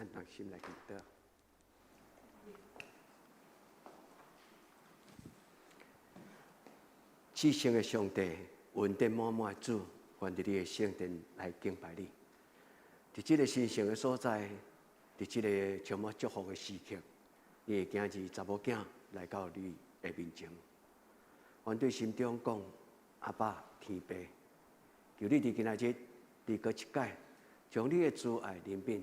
咱同心來祈禱。至聖的上帝，恩典滿滿的主，願佇你的聖殿來敬拜你。佇這个神聖的所在，佇這个充滿祝福的時刻，你的囝兒查某囝來到你的面前，阮對心中講：阿爸天父，求你佇今仔日，你閣一擺，將你的慈愛憐憫，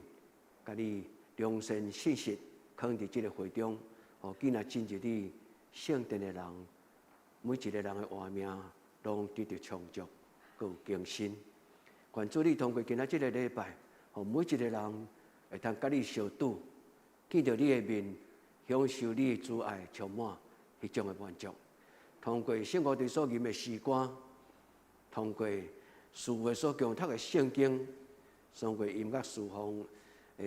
佮你良善信實，囥佇這个會中，予囝仔進入你聖殿的人，每一个人的活命攏得著充足，閣有更新。願主你通過今仔這个禮拜，予每一个人會通佮你相拄，見著你的面，享受你的慈愛充滿彼種的滿足。通過聖歌隊所吟的詩歌，通過司會所共讀的聖經，通過音樂侍奉的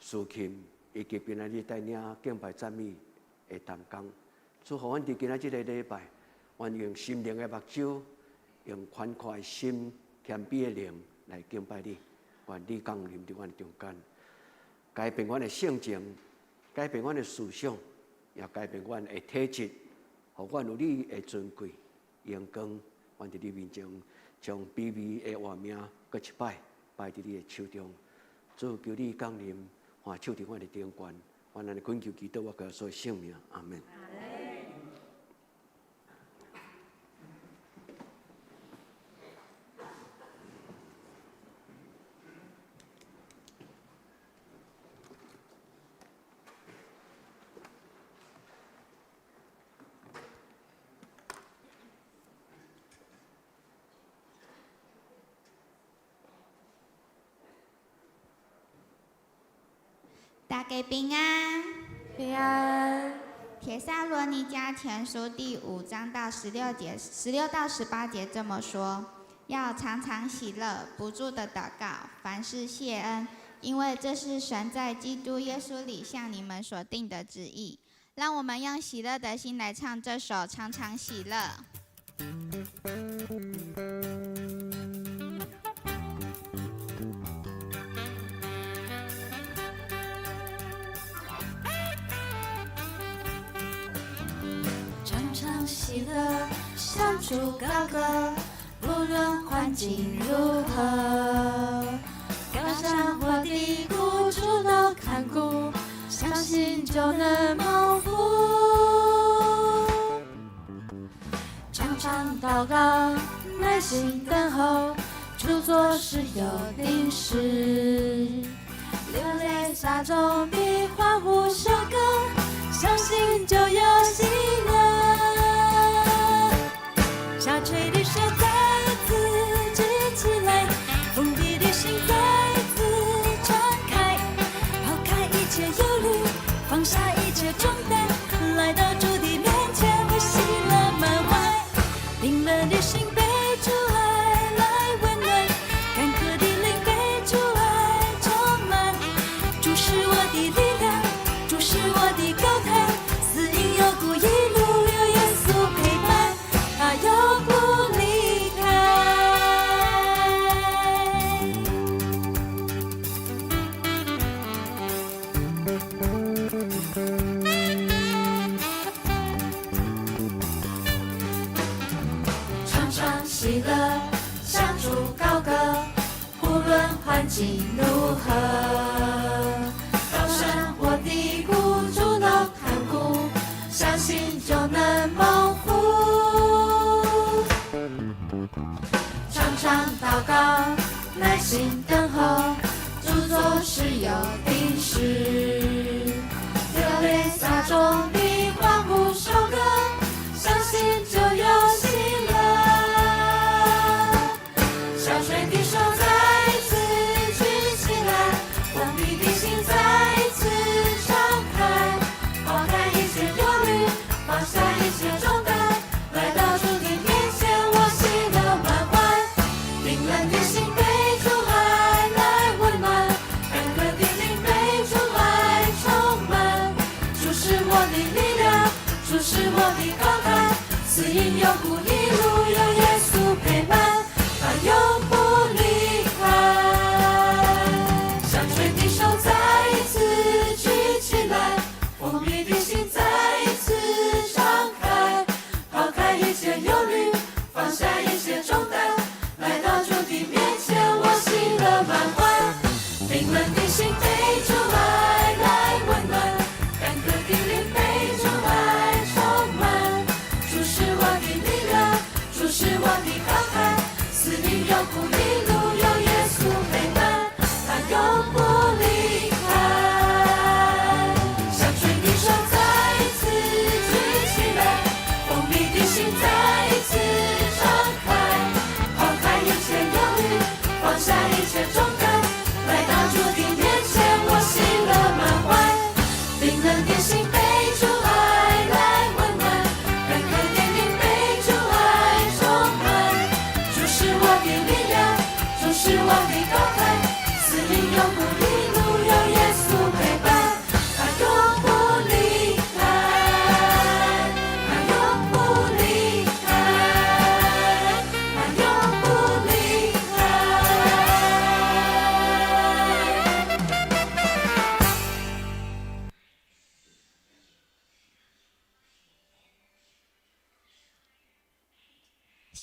司琴，以及今仔日帶領敬拜讚美的同工，祝福阮佇今仔這个禮拜，阮用心靈的目睭，用寬闊的心、謙卑的靈來敬拜你。願你降臨佇阮中間，改變阮的性情，改變阮的思想，也改變阮的體質，予阮有你的尊貴榮光。阮佇你面前，將卑微的活命閣一擺擺佇你的手中。主，求你降臨，按手佇阮的頂懸。阮按呢懇求祈禱，我耶穌的聖名，阿門。大家平安，平安。帖撒羅尼迦前書第五章到十六節，16到18節這麼說：要常常喜樂，不住的禱告，凡事謝恩，因為這是神在基督耶穌裡向你們所定的旨意。讓我們用喜樂的心來唱這首《常常喜樂》。常常喜樂，向主高歌，不論環境如何，高山或低谷，主都看顧，相信就能蒙福。常常禱告，耐心等候，主做事有定時。流淚撒種比歡呼收割，相信就有喜樂。下垂的手再次舉起來，封閉的心再次敞開，拋開一切憂慮，放下一切重擔，來到主的面前，我喜樂滿懷。冰冷的心被主愛來溫暖，乾渴的靈被主愛充滿。主是我的力量，主是我的高台，死蔭幽谷一路有耶穌陪伴，他永不離開。常常喜樂，向主高歌，無論環境如何，高山或低谷，主都看顧，相信就能蒙福。常常禱告，耐心等候，主做事有定時。流淚撒種比歡呼收割，相信就有喜樂。下垂的手再次舉起來，封閉的心再次敞開，拋開一切憂慮，放下一切重擔，來到主的面前，我喜樂滿懷。冰冷的心被主愛來溫暖，乾渴的靈被主愛充滿。主是我的力量，主是我的高台，死蔭幽谷一路有耶穌陪伴，他永不離開。下垂的手再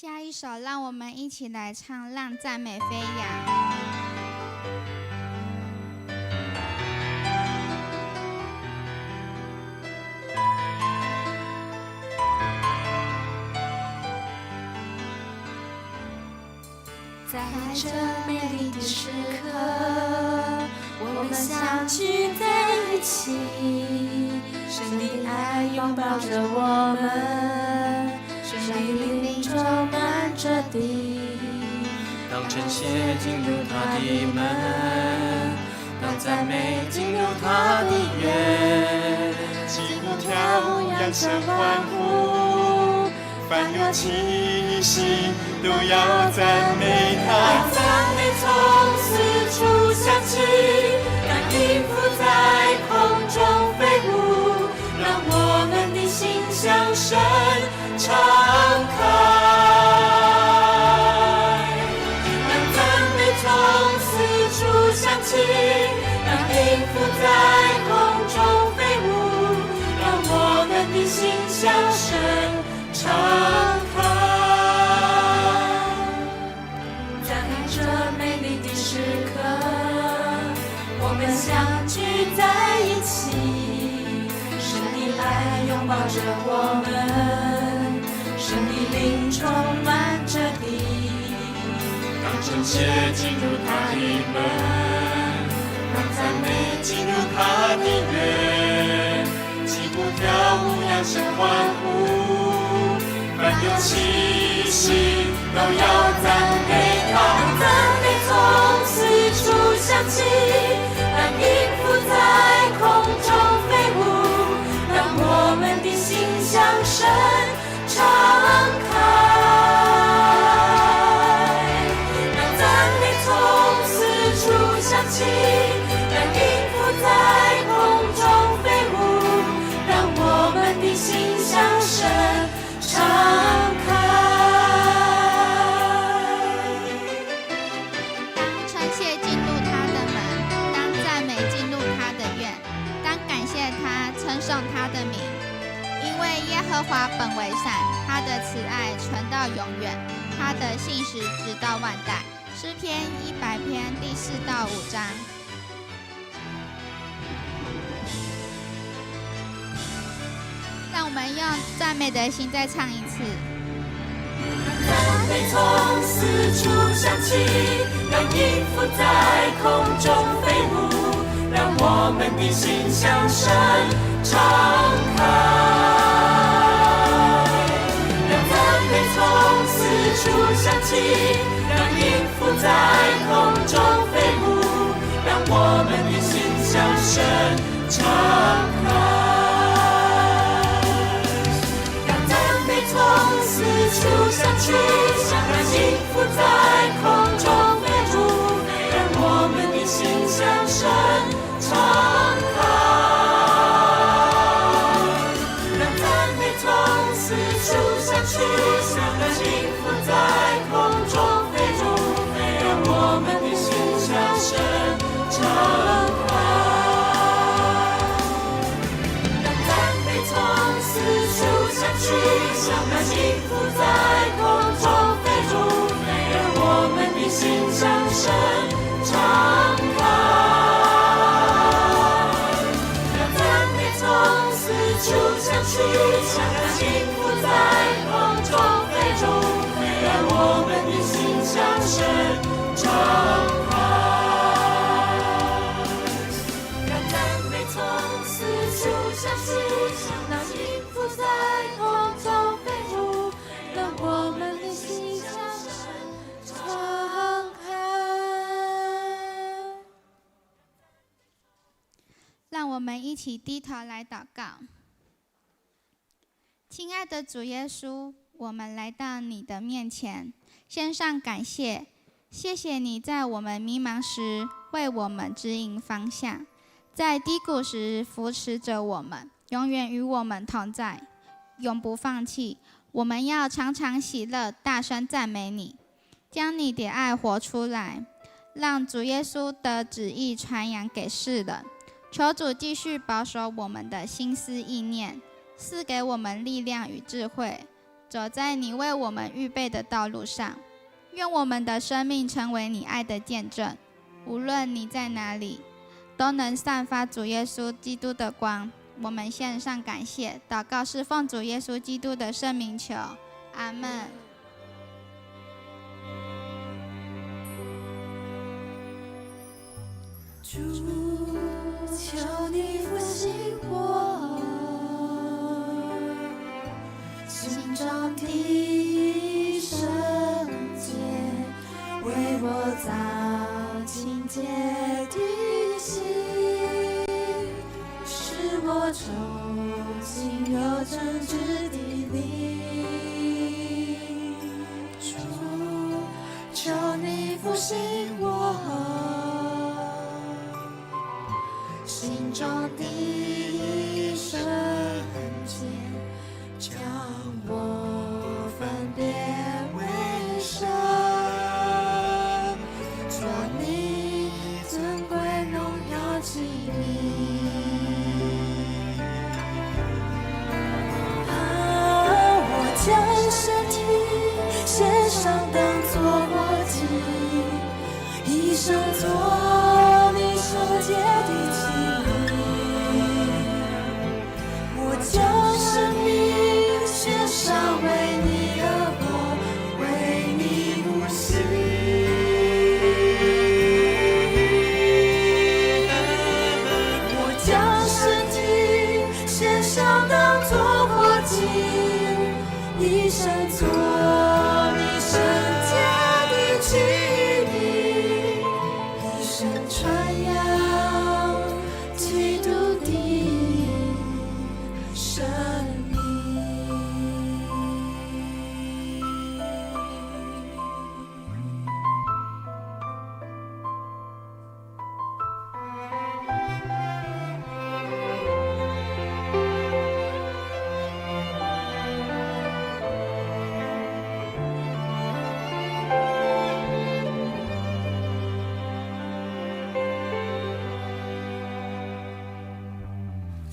下一首，讓我們一起來唱《讓讚美飛揚》。在這美麗的時刻，我們相聚在一起，神的愛擁抱着我們，神的靈充滿這地。當稱謝進入他的門，當讚美進入他的院，擊鼓跳舞，揚聲歡呼，凡有氣息都要讚美他。讚美從四處響起，讓音符在空中飛舞，讓我們的心向神敞開。讓讚美從四處響起，讓音符在空中飛舞，讓我們的心向神敞開。在這美麗的時刻，我們相聚在一起，神的愛擁抱着我們，神的靈充滿這地。當稱謝進入他的門，當讚美進入他的院，擊鼓跳舞，揚聲歡呼，凡有氣息都要讚美他。讓讚美從四處響起，讓音符在空中飛舞，讓我們的心向神敞開。讓讚美從四處響起，讓音符在空中飛舞，讓我們的心向神敞開。當稱謝進入他的門，當讚美進入他的院，當感謝他，稱頌他的名，因為耶和華本為善，他的慈愛存到永遠，他的信實直到萬代。詩篇100篇第4到5章。讓我們用讚美的心再唱一次。讚美從四處響起，讓音符在空中飛舞，讓我們的心向神敞開。讓讚美從四處響起，讓音符在空中飛舞，讓我們的心向神敞開。讓讚美從四處響起，讓音符在空中飛舞，讓我們的心向神敞開。讓讚美從四處響起，讓音符在空中飛舞，讓我們的心向神敞開。讓讚美從四處響起，讓音符在空中飛舞，讓我們的心向神敞開。讓讚美從四處響起，讓音符在空中飛舞，讓我們的心向神敞開。讓讚美從四處響起，讓音符在空中飛舞，讓我們的心向神敞開。讓我們一起低頭來禱告。親愛的主耶穌，我們來到你的面前，獻上感謝，謝謝你在我們迷茫時為我們指引方向，在低谷時扶持着我們，永遠與我們同在，永不放棄。我們要常常喜樂，大聲讚美你，將你的愛活出來，讓主耶穌的旨意傳揚給世人。求主繼續保守我們的心思意念，賜給我們力量與智慧，走在你為我們預備的道路上。願我們的生命成為你愛的見證，無論你在哪裡，都能散發主耶穌基督的光。我們獻上感謝，禱告是奉主耶穌基督的聖名求，阿門。主，求你復興我心中的聖潔，為我造清潔的心，使我重新有正直的靈。主，求你復興我心中的聖潔，將我分別為聖，做你尊貴榮耀器皿。啊，我將身體獻上，當作活祭，一生做你聖潔的器皿。我將生命獻上，為你而活，為你呼吸。我將身體獻上，當作活祭，一生做你聖潔的器皿，一生傳揚基督的生命。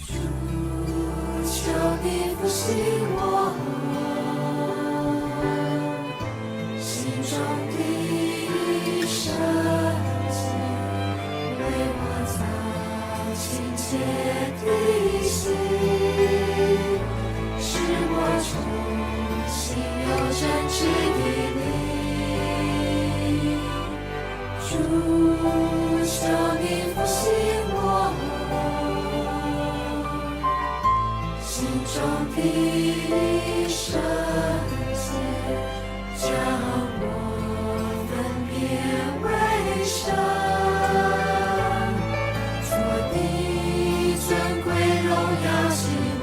主，求你復興我心中的聖潔，為我造清潔的心，使我重新有正直的靈。主，求你復興我心中的聖潔，將我分別為聖，做你尊貴榮耀器皿。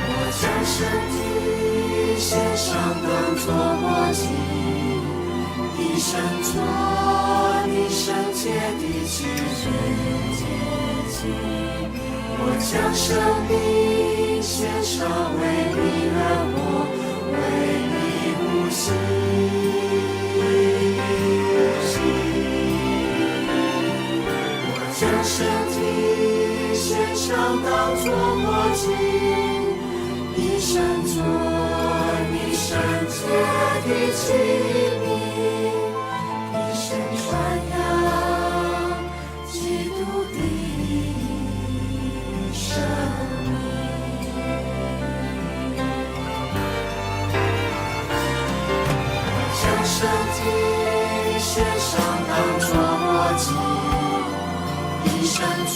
我將身體獻上，當作活祭，一生做你聖潔的器皿。我將生命獻上，為你而活，為你呼吸。我將身體獻上，當作活祭，一生做你聖潔的器皿，一生傳揚基督的生命。我將身體獻上，當作活祭，一生做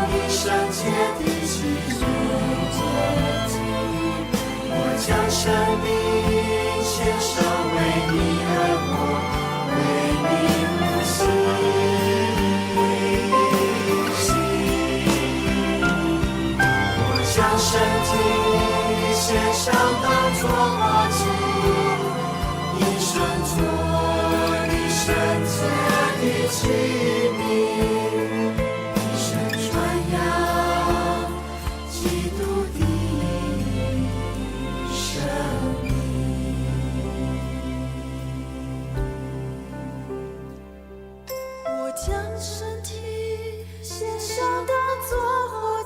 你聖潔的器皿。我將生命獻上，為你而活，為你呼吸。我將身體獻上，當作活祭，一生做你聖潔的器皿，一生傳揚基督的生命。我將身體獻上，當作活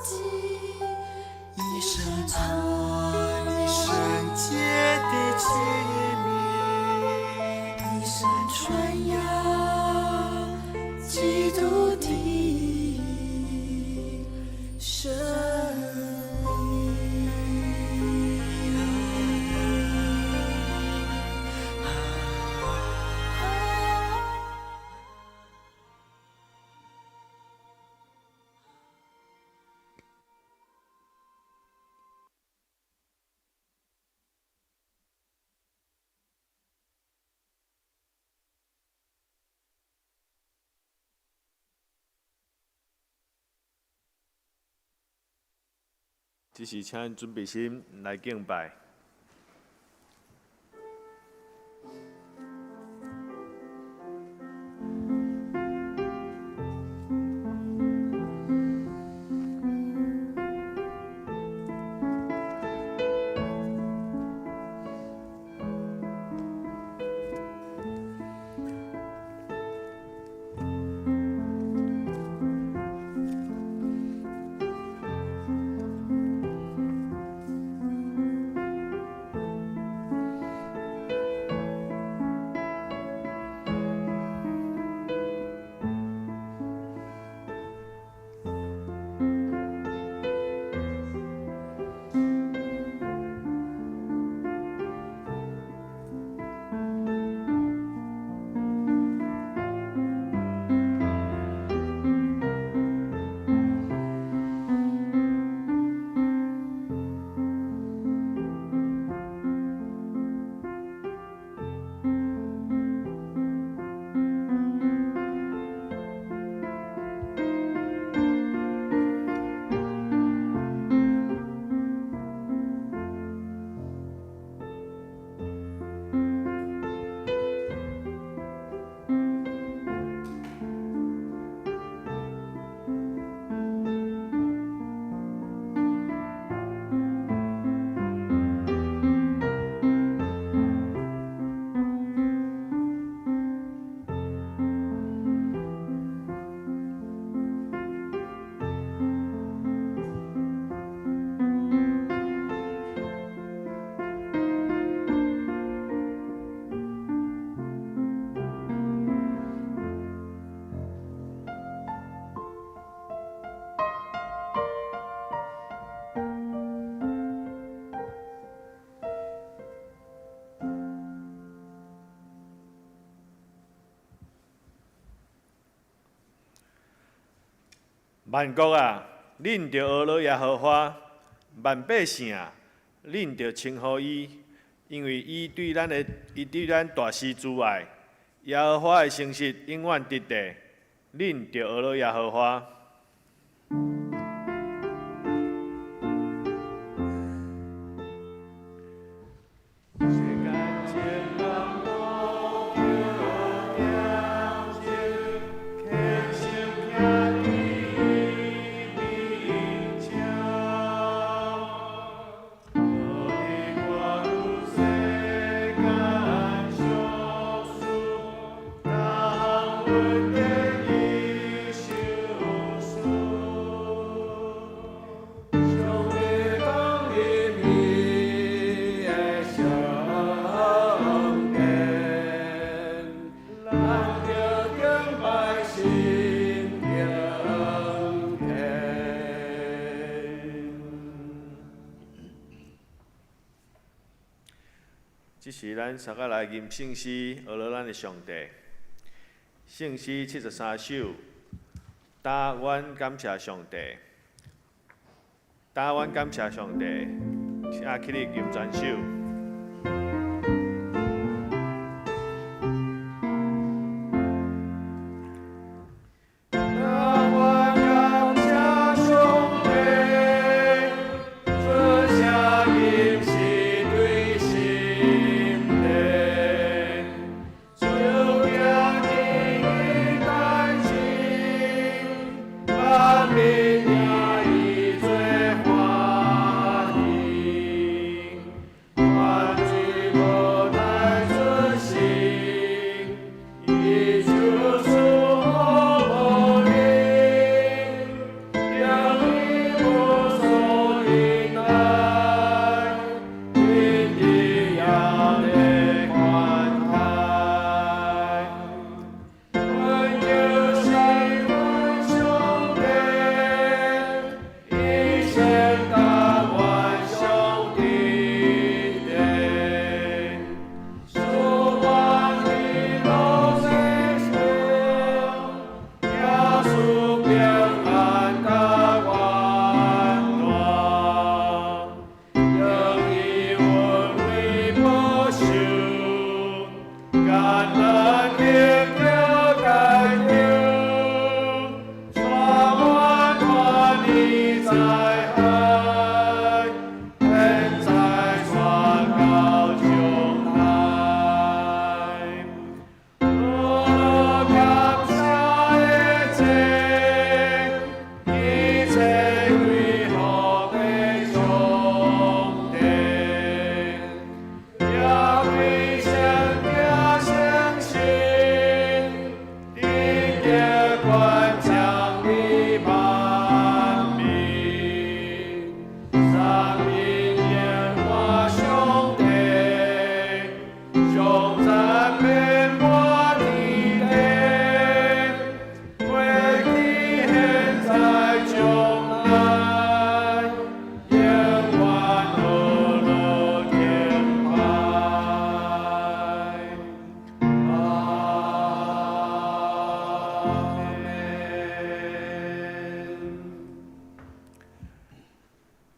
傳揚基督的勝利。這時請準備心來敬拜。萬國啊，恁著學樂耶和華；萬百姓啊，恁著稱呼伊，因為伊對咱大施慈愛。耶和華的誠實永遠佇地，恁著學樂耶和華。這時，咱三個來吟聖詩，學樂咱的上帝。聖詩73首，今阮感謝上帝，今阮感謝上帝，請起立吟全首。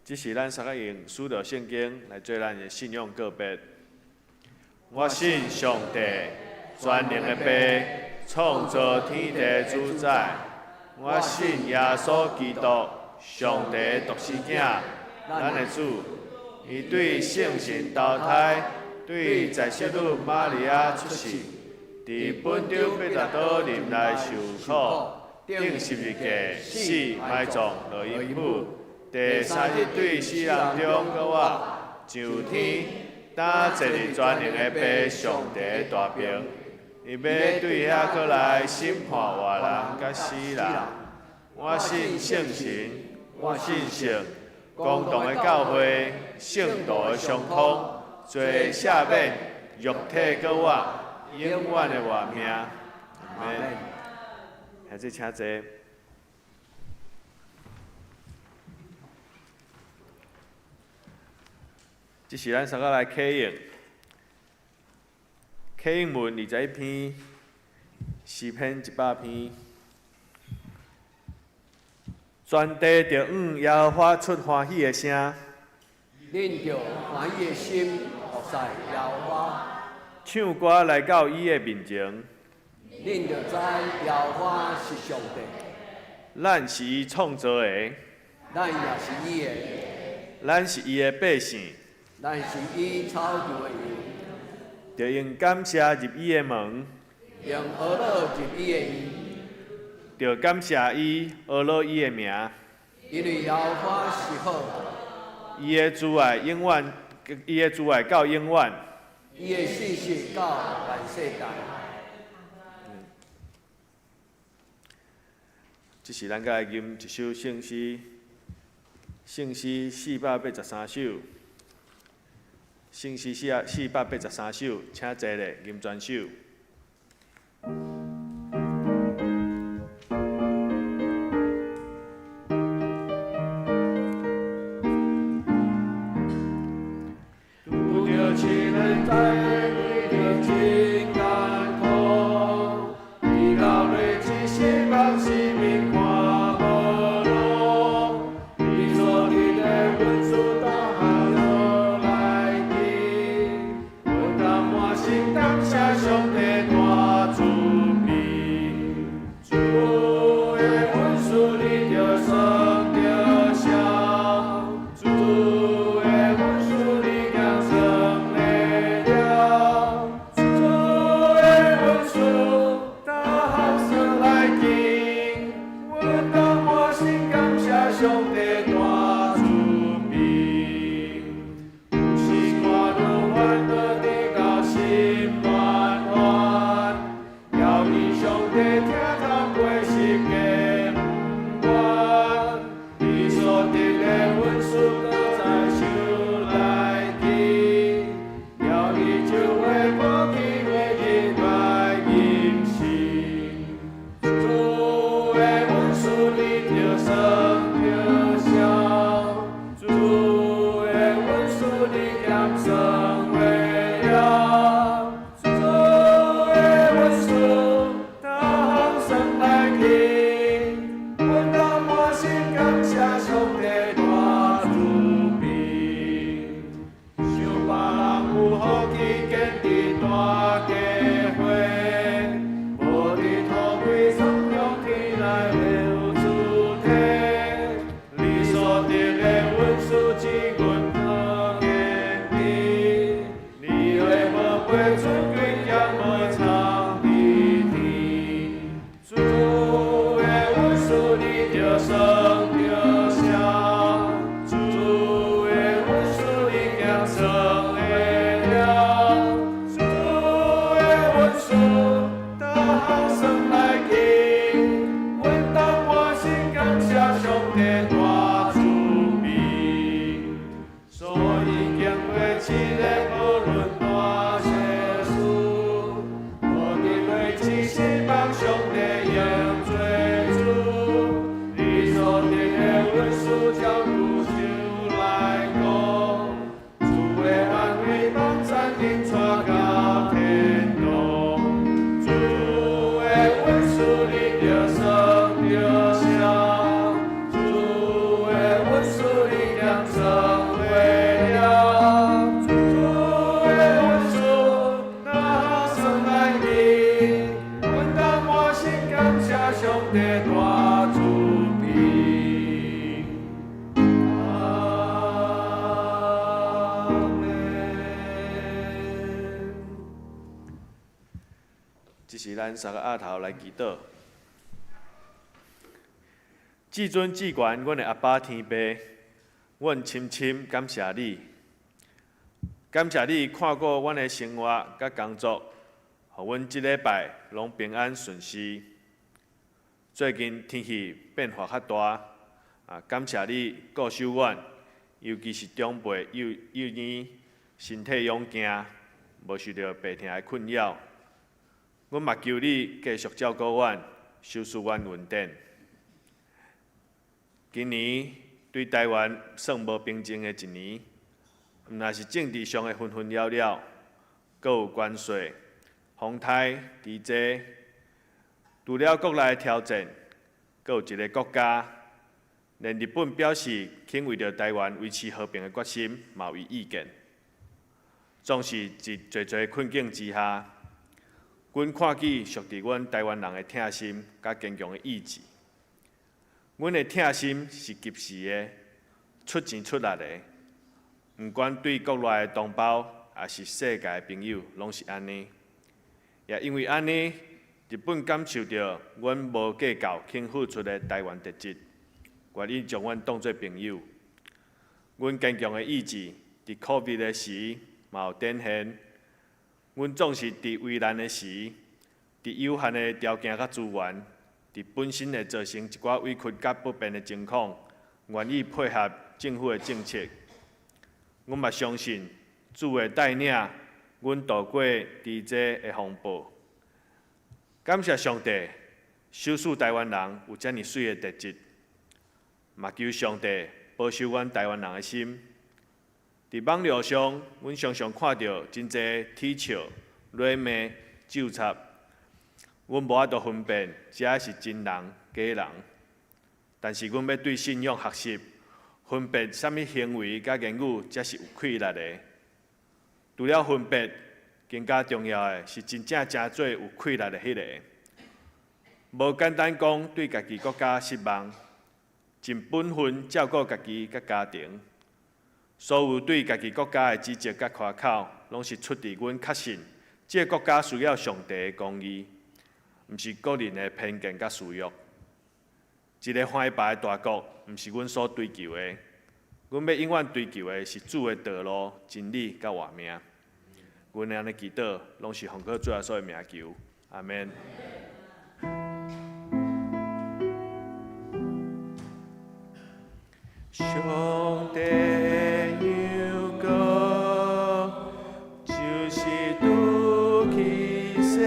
這是咱三个用使徒聖經來做咱的信仰告白。我信上帝，全能的父，創造天地主宰。我信耶穌基督，上帝的獨生囝，咱的主。伊對聖神投胎，對在聖女瑪利亞出世，佇本丟彼拉多臨來受苦，釘十字架，死，埋葬，落陰府，第三日對死人中閣活，上天，擔坐佇全能的父上帝大爿，伊欲對遐閣來審判活人佮死人。我信聖神，我信聖公同的教會，聖徒的相通，罪赦免，肉體閣活，永遠的活命。阿們。兄弟請坐。這是咱三個來啟應，啟應文21篇，詩篇100篇。全地著向耶和華出歡喜的聲。恁著歡喜的心服侍耶和華。唱歌來到伊的面前。恁著知耶和華是上帝。咱是伊創造的。咱也是伊的。咱是伊的百姓。咱是伊草場的羊。著用感謝入伊的門。用呵咾入伊的院。著感謝伊，呵咾伊的名。因為耶和華是好。伊的慈愛永遠，伊的慈愛到永遠。伊的信實到萬世代。這是咱閣來吟一首聖詩，聖詩483首，聖詩483首，請坐咧，吟全首。拄著試煉在遇著真艱苦，伊流淚一時目是面看無路，伊所立的恩賜大海落來去，阮當滿心感謝上帝大慈悲，主的恩賜你著算著數，主的恩賜你減算會了，主的恩賜逐項算來記，阮當滿心感謝上帝大慈悲。有時看愈煩惱直到心亂亂，搖伊上帝疼痛過十架不願，伊所得的恩賜閣在手內記，搖伊就會無去每日來吟詩。主的恩賜你著算著數，主的恩賜你減算袂了，主的恩賜逐項算來記，阮當滿心感謝上帝大慈悲。想別人有福氣見佇大家伙，無佇土鬼創中天來有主體，你所得的恩賜只阮可堅持，你的寶貝尊貴也無藏佇天，主的恩賜你著算著數，主的恩賜你減算會了，主的恩賜逐項算來記，阮當滿心感謝上帝大慈悲。所以經過試煉，無論大小事，無佇內只是望上帝永做主。你所得的恩賜照顧手來顧，主的安慰幫贊恁帶到天堂。主的恩賜你著算著數，主的恩賜你減算這時咱三个額頭來祈禱。至尊至懸，阮的阿爸天父，阮深深感謝你，感謝你看顧阮的生活佮工作，予阮這禮拜攏平安順遂。最近天氣變化較大，啊，感謝你顧守阮，尤其是長輩幼幼兒身體勇健，無受著病疼的困擾。阮嘛求你繼續照顧阮，賞賜阮恩典。今年對台灣算無平靜的一年，毋但是政治上的紛紛擾擾，閣有關稅、風颱、天災。除了國內的挑戰，閣有一个國家，連日本表示肯為著台灣維持和平的決心，嘛有意見。總是佇濟濟困境之下，阮看見屬佇阮台灣人的疼心佮堅強的意志。阮的疼心是及時的，出錢出力的，毋管對國內的同胞，抑是世界的朋友，攏是按呢。也因為按呢，日本感受著阮無計較肯付出的台灣特質，願意將阮當做朋友。阮堅強的意志，佇 COVID 的時嘛有展現。阮總是佇危難的時，佇有限的條件佮資源，佇本身會造成一寡委屈佮不便的情況，願意配合政府的政策。阮嘛相信主會帶領阮渡過天災的風暴。感謝上帝，賞賜台灣人有遮爾媠的特質，嘛求上帝保守阮台灣人的心。佇網路上，阮常常看著真濟恥笑、辱罵、咒插，阮無法度分辨這是真人假人。但是阮欲對信仰學習，分別啥物行為佮言語才是有氣力的。除了分別，更加重要的是真正成做有氣力的彼个。無簡單講對家己國家失望，盡本分照顧家己佮家庭。所有對家己國家的指責佮誇口，攏是出佇阮確信，這个國家需要上帝的公義，毋是個人的偏見佮私欲。一个反败的大國，毋是阮所追求的。阮欲永遠追求的是主的道路、真理佮活命。阮按呢祈禱，攏是奉靠主耶穌的名求，阿們。上帝榮光，就是除去世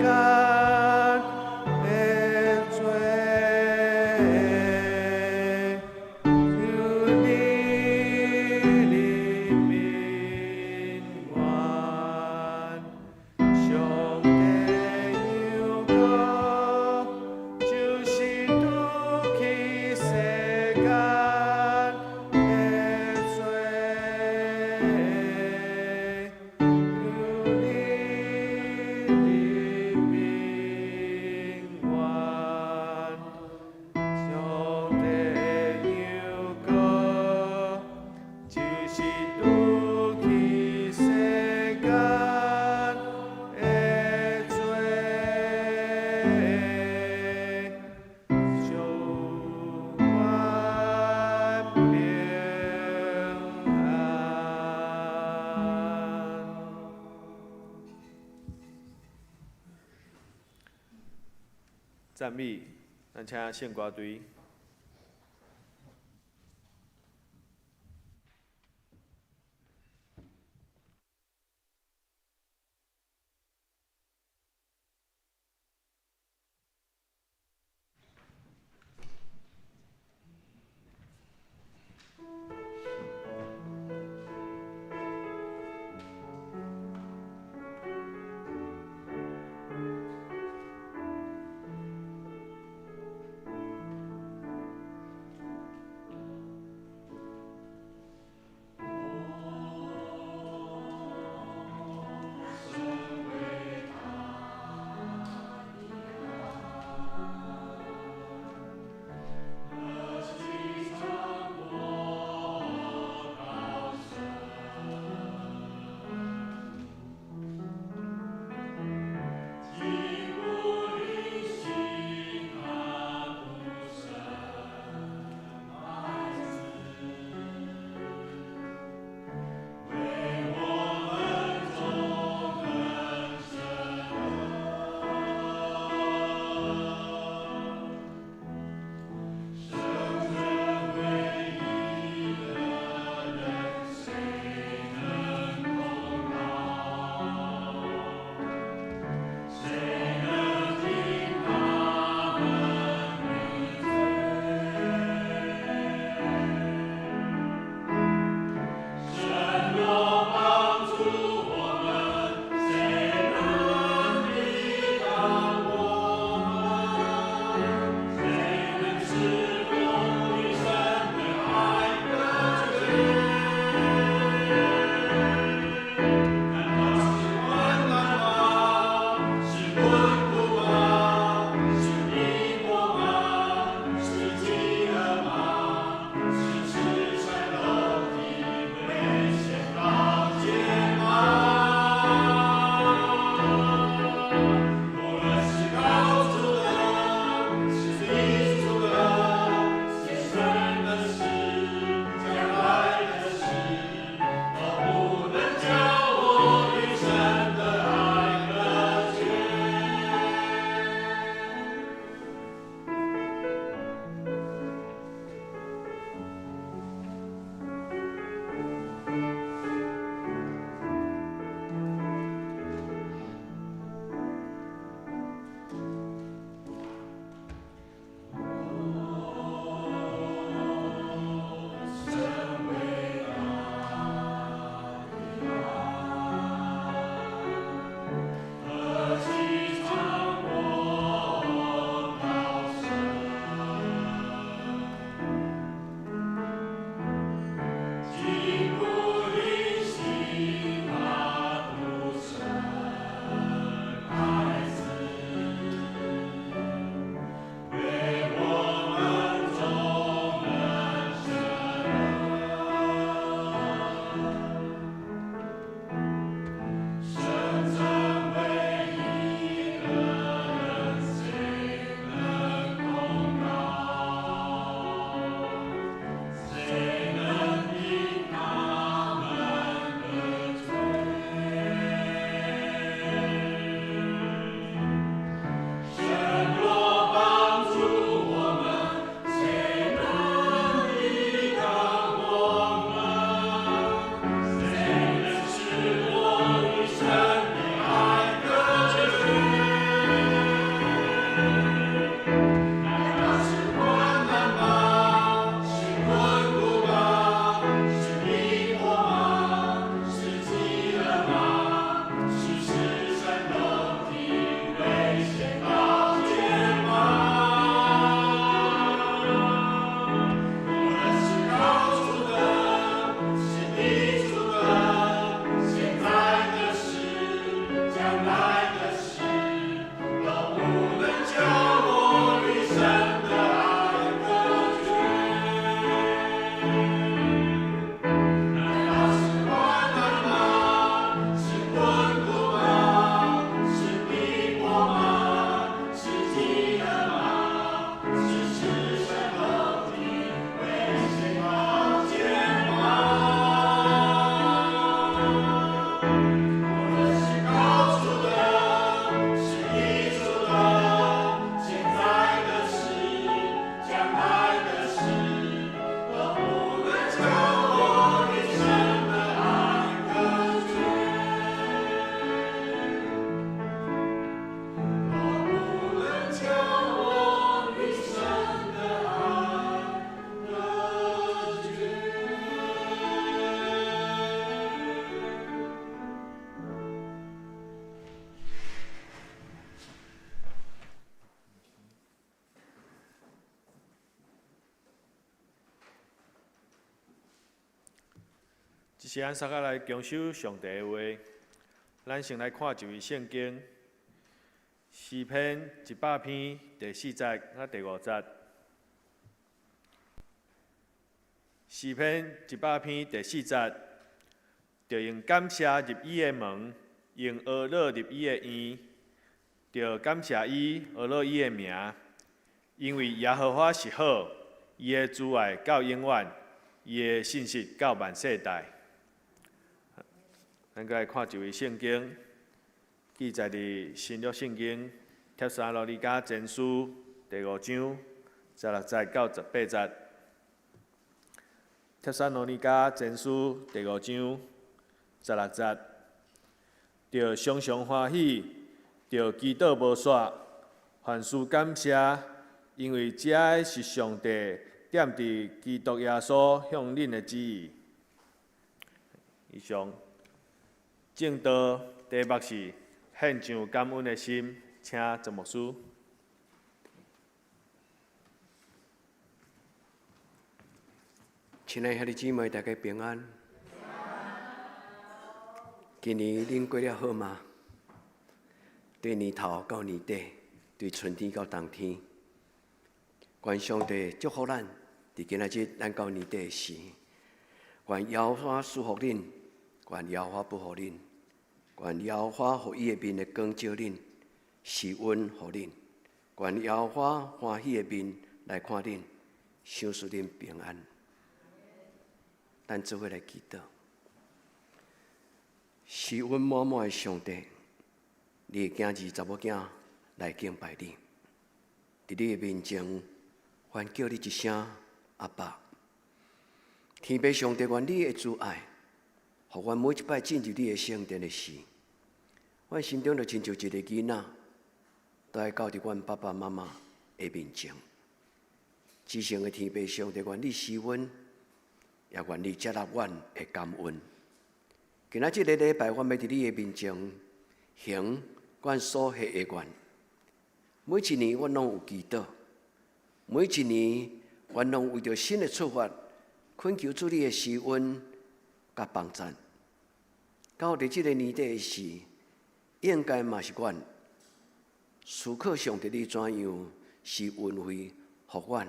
間的罪，求你憐憫阮。上帝榮光，就是除去世間的罪，求你憐憫阮。上帝榮光，就是除去世間的罪，賜阮平安。讚美，咱請聖歌隊。这时，咱三个来共守上帝的话。咱先来看一位圣经，诗篇100篇第四节到第五节。诗篇100篇第四节，著用感谢入伊的门，用呵咾入伊的院，著感谢伊，呵咾伊的名，因为耶和华是好，伊的慈爱到永远，伊的信实到万世代。咱阁来看一位圣经，记载伫新约圣经帖撒罗尼迦前书第五章16节到18节。帖撒罗尼迦前书第五章16节，著常常欢喜，著祈祷无煞，凡事感谢，因为这个是上帝踮伫基督耶稣向恁的旨意。以上。证道题目是献上感恩的心，请陈牧师。亲爱兄弟姊妹，大家平安。今年恁过了好吗？對年頭到年底，對春天到冬天，願上帝祝福咱，佇今仔日咱到年底時，願耶和華賜福恁，願耶和華保護恁，願耶和華予伊的面來光照恁，施恩予恁，願耶和華歡喜的面來看恁，賞賜恁平安。咱做伙來祈禱，施恩滿滿的上帝，你的囝兒查某囝來敬拜你，佇你的面前，願叫你一聲阿爸。天父上帝，願你的慈愛，予阮每一擺進入你的聖殿的時，阮心中就親像一个囡仔，都愛到佇阮爸爸媽媽的面前。至聖的天父上帝，願你施恩，也願你接納阮的感恩。今仔這个禮拜，阮欲佇你的面前行阮所許的願。每一年，阮攏有祈禱；每一年，阮攏為著新的出發，懇求主你的施恩佮幫贊。到佇這个年底的時，應該嘛是阮思考上帝你怎樣施恩惠予阮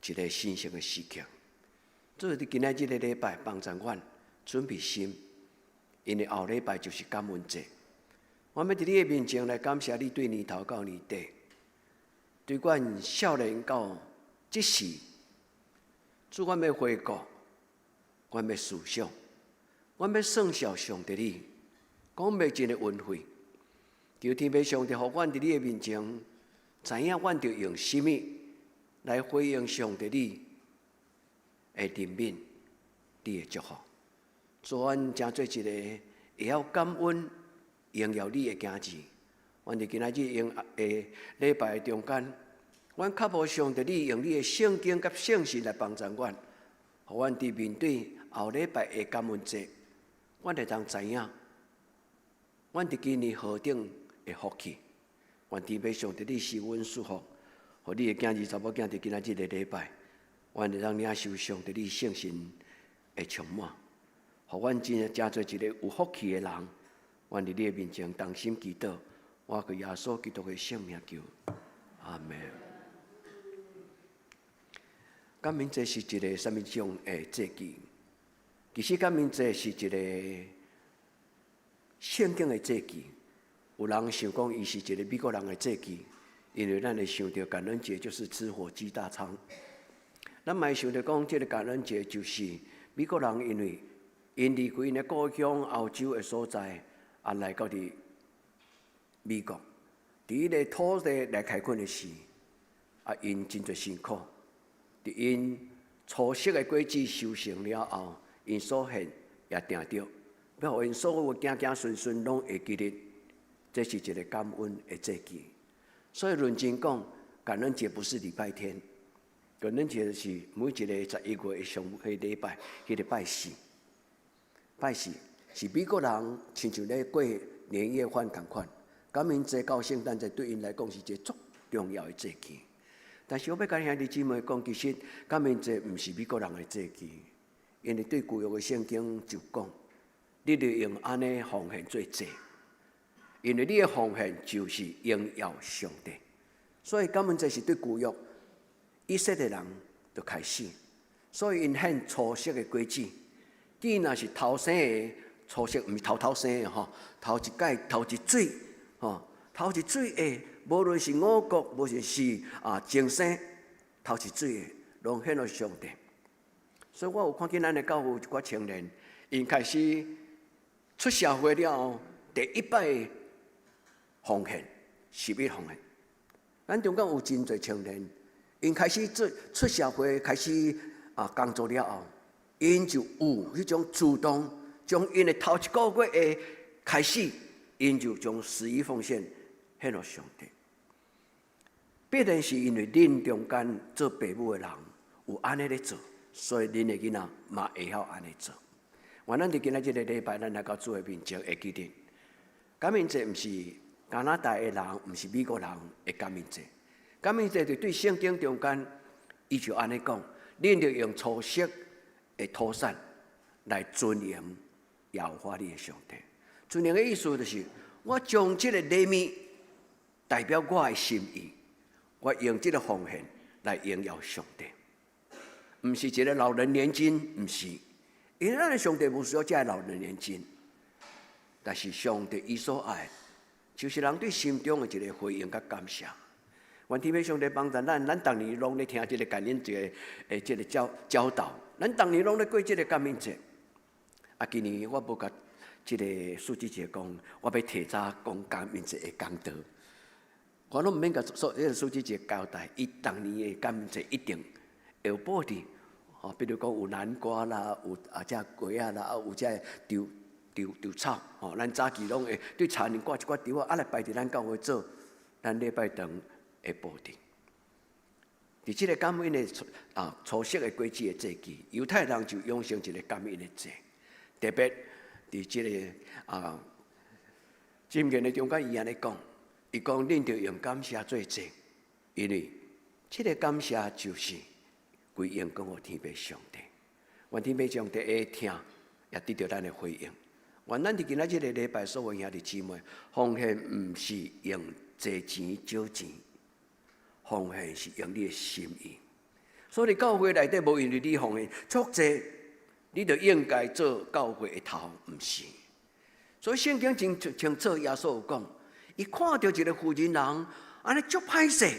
一个神聖的時刻。所以佇今仔這个禮拜幫贊阮準備心，因為後禮拜就是感恩節。我欲佇你的面前來感謝你，對年頭到年底，對阮少年到這時，主阮欲回顧，阮欲思想，阮欲算數上帝你講袂盡的恩惠。求天父上帝，予阮佇你的面前，知影阮著用啥物來回應上帝你的憐憫，你的祝福。主阮成做一个會曉感恩、榮耀你的囝兒。阮佇今仔日用的禮拜中間，阮渴慕上帝你用你的聖經佮聖神來幫助阮，予阮佇面對後禮拜的感恩節，阮會當知影，阮佇今年何等的福氣。願天父上帝你施恩賜福，予你的囝兒查某囝佇今仔這个禮拜，阮會當領受上帝你聖神的充滿，予阮真正成做一個有福氣的人。阮佇你的面前同心祈禱，我靠耶穌基督的聖名求，阿門。感恩節是一个啥物種的節期？其實感恩節是一個聖經的節期。有人想講，伊是一个美國人的節期，因為咱會想著感恩節就是吃火雞大餐。咱嘛會想著講，這个感恩節就是美國人因為𪜶離開𪜶的故鄉歐洲的所在，啊來到佇美國，佇彼个土地來開墾的時，啊𪜶真濟辛苦。佇𪜶初熟的果子收成了後，𪜶所獻也定著，欲予𪜶所有的子子孫孫攏會記得，這是一个感恩的節期。所以論真講，感恩節不是禮拜天，感恩節是每一个11月的上彼禮拜，彼个拜四。拜四是美國人親像咧過年夜飯仝款，感恩節到聖誕節對𪜶來講是一个足重要的節期。但是我欲共兄弟姊妹講，其實感恩節毋是美國人的節期，因為對舊約的聖經就講，你著用按呢奉獻做祭，因為你的奉獻就是榮耀上帝。所以感恩節是對舊約以色列人就開始，所以𪜶獻初熟的果子，既若是頭生的初熟，毋是頭頭生的吼，頭一擺頭一水吼，頭一水的。無論是五穀，無論是精生，頭一水的，攏獻予上帝。所以我有看見咱的教會有一寡青年，𪜶開始出社會了後，第一擺奉獻，十一奉獻。咱中間有真濟青年，𪜶開始做出社會，開始工作了後，𪜶就有彼種主動，將𪜶的頭一個月的開始，𪜶就將十一奉獻獻予上帝。必然是因為恁中間做爸母的人有按呢咧做，所以恁的囡仔嘛會曉按呢做。願咱佇今仔這个禮拜，咱來到主的面前，會記得感恩節毋是加拿大的人，毋是美國人的感恩節。感恩節就對聖經中間，伊就按呢講，恁著用初熟的土產來尊榮耶和華你的上帝。尊榮的意思就是，我將這个禮物代表我的心意，我用這个奉獻來榮耀上帝。毋是一个老人年金，毋是，因為咱的上帝無需要這个老人年金，但是上帝伊所愛，就是人對心中的一个回應佮感謝。願天父上帝幫助咱，咱逐年攏咧聽這个感恩節的這个教導，咱逐年攏咧過這个感恩節。啊，今年我無共這个書記姐講，我欲提早講感恩節的講道，我攏毋免共所彼个書記姐交代，伊逐年的感恩節一定會有布置，吼，比如講有南瓜啦，有啊這瓜仔啦，啊有這稻稻稻草，吼，咱早期攏會對田裡掛一寡稻仔，啊來擺佇咱教會做，咱禮拜堂的布置。佇這个感恩的啊初熟的果子的節期，猶太人就養成一个感恩的節，特別佇這个啊箴言的中間，伊按呢講，伊講恁著用感謝做祭，因為這个感謝就是歸榮光予天父上帝。願天父上帝會聽，也得著咱的回應。願咱佇今仔這个禮拜所有兄弟姊妹，奉獻毋是用濟錢少錢，奉獻是用你的心意。所以教會內底無因為你奉獻足濟，你就應該做教會的頭，毋是。所以聖經真清楚，耶穌有講，伊看著一个婦人人按呢足歹勢，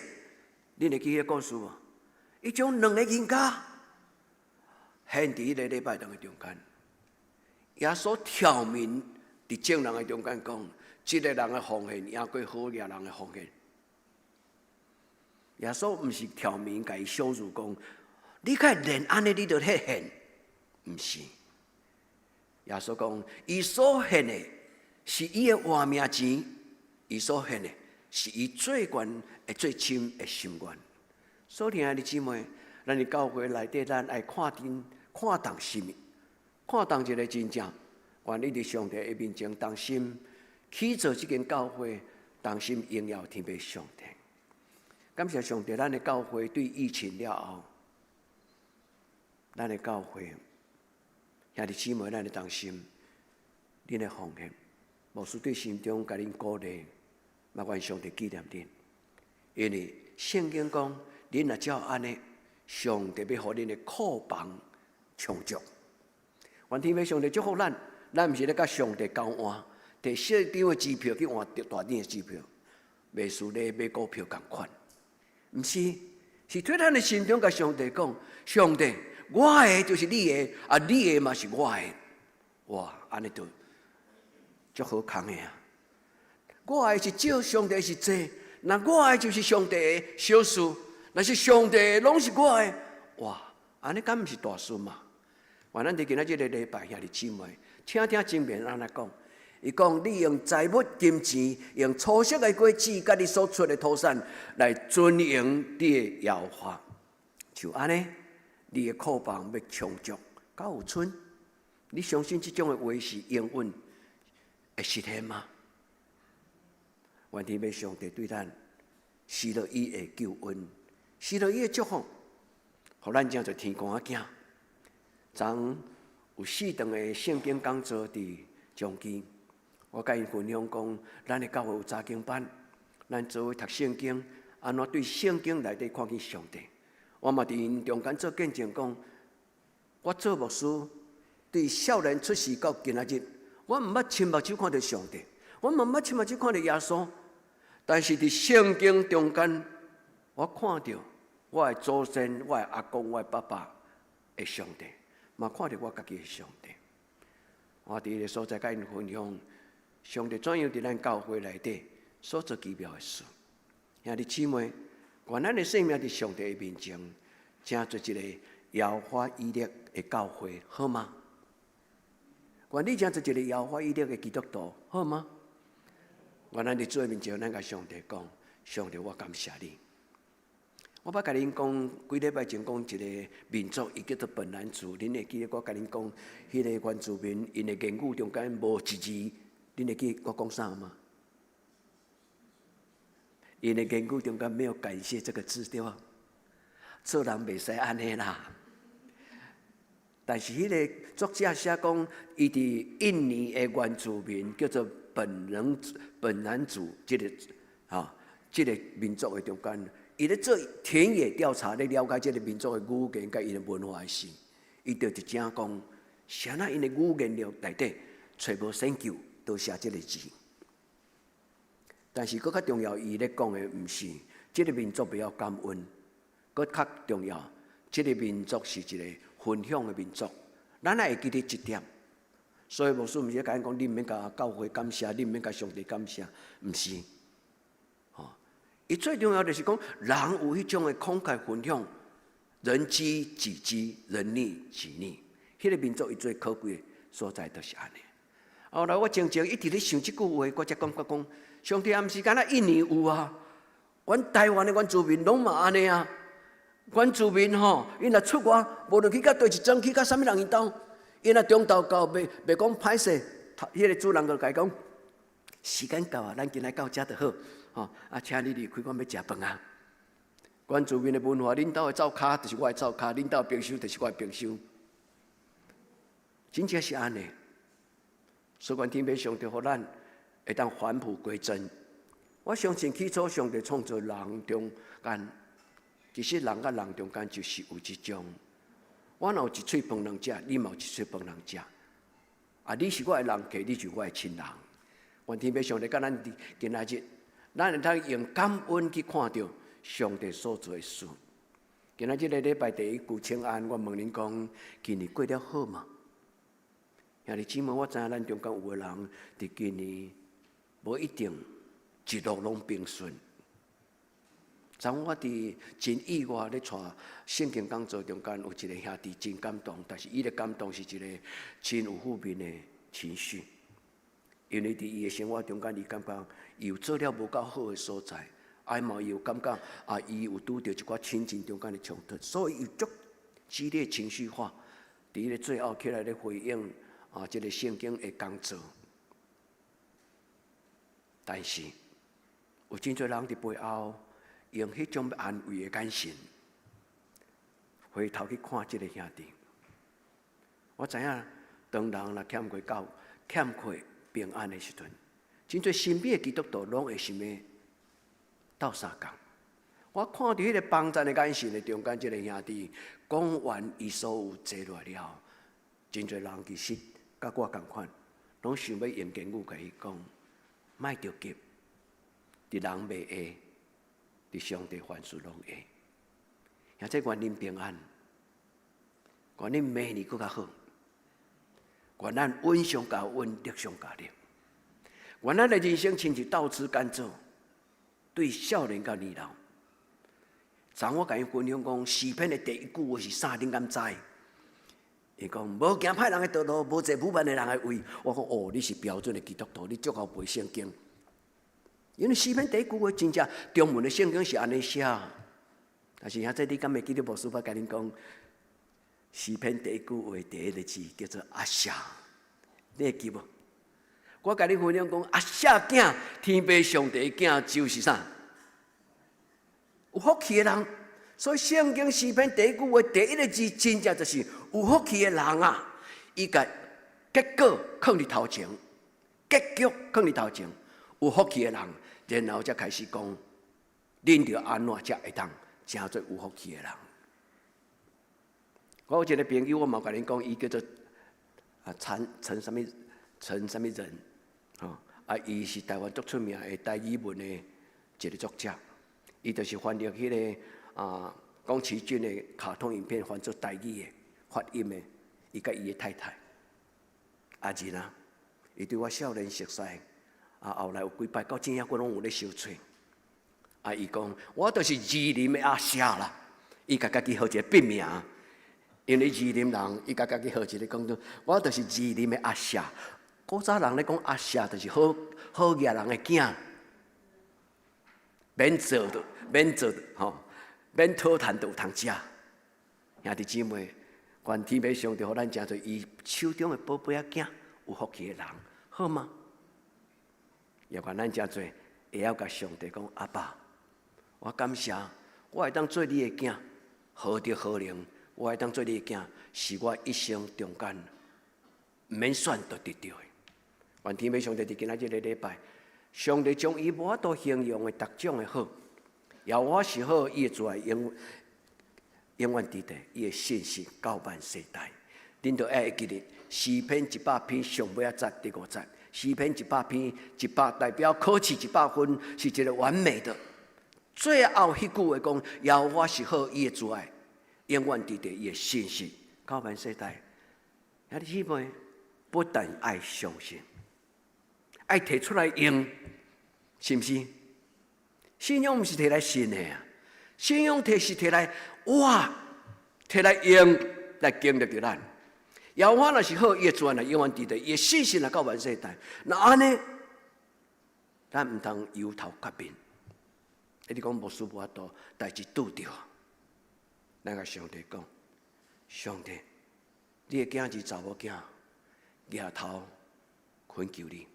恁會記彼个故事無？伊將兩个銀角獻佇彼个禮拜堂的中間。耶穌挑明佇眾人的中間講，這个人的奉獻贏過好額人的奉獻。耶穌毋是挑明共伊羞辱講，你較會練按呢，你就去獻，毋是。耶穌講，伊所獻的是伊的活命錢，伊所獻的是伊最懸的、最深的心願。所以，親愛的姊妹，咱佇教會內底，咱愛看重、看重什物？看重一个真正，願意佇上帝的面前同心去做這間教會，同心榮耀天父上帝。感謝上帝，咱的教會對疫情了後，咱的教會兄弟姊妹，咱的同心，恁的奉獻，牧師對心中共恁鼓勵，嘛願上帝紀念恁，因為聖經講，恁若照按呢，上帝欲予恁的庫房充足。願天父上帝祝福咱，咱毋是咧共上帝交換，提細張的支票去換大張的支票，袂輸咧買股票仝款，毋是，是對咱的心中共上帝講，上帝，我的就是你的，啊，你的嘛是我的，哇，按呢就足好康的啊！我的是少，上帝是濟，若我的就是上帝的小事，若是上帝的攏是我的，哇，按呢敢毋是大事嘛？願咱佇今仔這个禮拜，兄弟姊妹，聽聽箴言按怎講？伊講你用財物、金錢，用初熟的果子，佮你所出的土產來尊榮你的耶和華，就按呢，你的庫房欲充足，敢有賰。你相信這種的話是永遠會實現嗎？願天父上帝對咱賜予伊的救恩，賜予伊的祝福，予咱成做天公仔囝。昨有四場的聖經講座佇彰基，我共𪜶分享講，咱的教會有查經班，咱做伙讀聖經，按怎對聖經內底看見上帝。我嘛佇𪜶中間做見證講，我做牧師，對少年出世到今仔日，我毋捌親目睭看著上帝，我嘛毋捌親目睭看著耶穌，但是佇聖經中間，我看著我的祖先、我的阿公、我的爸爸的上帝。嘛看著我家己的上帝，我佇彼个所在共𪜶分享，上帝怎樣佇咱教會內底所做奇妙的事。兄弟姊妹，願咱的生命佇上帝的面前，成做一个耶和華以勒的教會，好嗎？願你成做一个耶和華以勒的基督徒，好嗎？願咱佇主的面前，咱共上帝講，上帝，我感謝你。我捌共恁講，幾禮拜前講一个民族，伊叫做本南族。恁會記得我共恁講，彼个原住民𪜶的言語中間無一字，恁會記我講啥嗎？𪜶的言語中間沒有感謝這個字，對無？做人袂使按呢啦。但是彼个作者寫講，伊佇印尼的原住民叫做本南族這個民族的中間，伊咧做田野調查，咧了解這個民族的語言佮𪜶的文化的時，伊就直正講，啥那𪜶的語言內底揣無拯救，都寫這個字。但是閣較重要，伊咧講的毋是這個民族袂曉感恩，閣較重要，這個民族是一個分享的民族。咱愛會記得這點。所以牧師毋是共咱講，你毋免共教會感謝，你毋免共上帝感謝，毋是。吼，伊最重要就是講，人有彼種的慷慨分享，人飢己飢，人溺己溺。彼個民族伊最可貴的所在就是按呢。後來我靜靜一直咧想這句話，我才感覺講，上帝也毋是干焦印尼有啊，阮台灣的原住民攏嘛按呢啊。原住民吼，𪜶若出外，無論去到佗一莊，去到啥物人𪜶兜，𪜶若中晝到，袂袂講歹勢，彼個主人就共伊講，時間到啊，咱今仔到遮就好，吼啊，請你離開，阮欲食飯啊。原住民的文化，恁兜的灶跤就是我的灶跤，恁兜的冰箱就是我的冰箱，真正是按呢。所以，天父上帝予咱會當返璞歸真。我相信起初上帝創造人中間，其實人佮人中間就是有這種。我若有一喙飯通食，你嘛有一喙飯通食。啊，你是我的人客，你就是我的親人。願天父上帝佮咱佇今仔日，咱會當用感恩去看著上帝所做的事。今仔這個禮拜第一句請安，我問恁講，今年過了好嗎？兄弟姊妹，我知影咱中間有的人佇今年無一定一路攏平順。昨昏我佇真意外咧帶聖經講座中間有一個兄弟真感動，但是伊的感動是一個真有負面的情緒，因為佇伊的生活中間，伊感覺伊有做了無夠好的所在，啊嘛伊有感覺啊，伊有拄著一寡親情中間的衝突，所以伊足激烈情緒化，佇彼個最後起來咧回應啊，這個聖經的講座。但是有真濟人佇背後用彼種安慰的眼神，回頭去看這個兄弟。我知影，當人若欠缺教、欠缺平安的時陣，真濟身邊的基督徒攏會想欲鬥相共。我看著彼個幫贊的眼神的中間，這個兄弟講完伊所有坐落來了，真濟人其實佮我仝款，攏想欲用言語共伊講，莫著急，佇人袂會，佇上帝凡事攏會。兄弟願恁平安，願恁明年閣較好，願咱穩上加穩，力上加力。願咱的人生親像倒吃甘蔗，對少年到年老。昨我共𪜶分享講，詩篇的第一句話是啥？恁敢知？伊講無行歹人的道路，無坐愚頑的人的位。我講哦，你是標準的基督徒，你足𠢕背聖經。因為詩篇第一句話真正中文的聖經是按呢寫，但是兄弟你敢會記得牧師捌共恁講，詩篇第一句話第一個字叫做阿舍，你會記無？我共你分享講，阿舍囝，天父上帝的囝就是啥？有福氣的人。所以聖經詩篇第一句話第一個字，真正就是有福氣的人啊！伊共結果囥佇頭前，結局囥佇頭前，有福氣的人，然後才開始講，恁著按怎才會當成做有福氣的人。我有一個朋友，我嘛共恁講，伊叫做啊陳陳啥物陳啥物人，吼啊，伊是台灣足出名的台語文的一個作者，伊就是翻譯彼個啊宮崎駿的卡通影片翻做台語的發音的，伊佮伊的太太阿仁啊，伊對我少年熟似，啊後來有幾擺到這遐，我攏有咧相揣。啊，伊講我就是士林的阿舍啦，伊共家己號一個筆名。因為士林人，伊共家己號一個講做，我就是士林的阿舍。古早人咧講阿舍，就是好好額人的囝，免做就免做吼，免討趁就有通食。兄弟姊妹，願天父上帝予咱成做伊手中的寶貝仔囝，有福氣的人，好嗎？也願咱成做會曉共上帝講，阿爸，我感謝我會當做你的囝，何德何能？我會當做你的囝，是我一生中間毋免選都得著的。願天父上帝佇今仔這个禮拜，上帝將伊無法度形容的逐種的好，耶和華是好，伊的慈愛永永遠佇佇，伊的信實到萬世代。恁著愛會記得詩篇100篇上尾仔節第五節，詩篇一百篇一百代表考試100分，是一个完美的。最後彼句話講，耶和華是好，伊的慈愛永遠佇佇，伊的信實到萬世代。兄弟姊妹，不但愛相信，愛提出來用，是毋是？信仰毋是提來信的啊，信仰提是提來哇，提來用來經歷著咱。耶和華若是好，伊的慈愛永遠佇佇，伊的信實來到萬世代。若按呢，咱毋通油頭革面。你講牧師無法度，代誌拄著，咱共上帝講，上帝，你的囝兒查某囝，舉頭懇求你。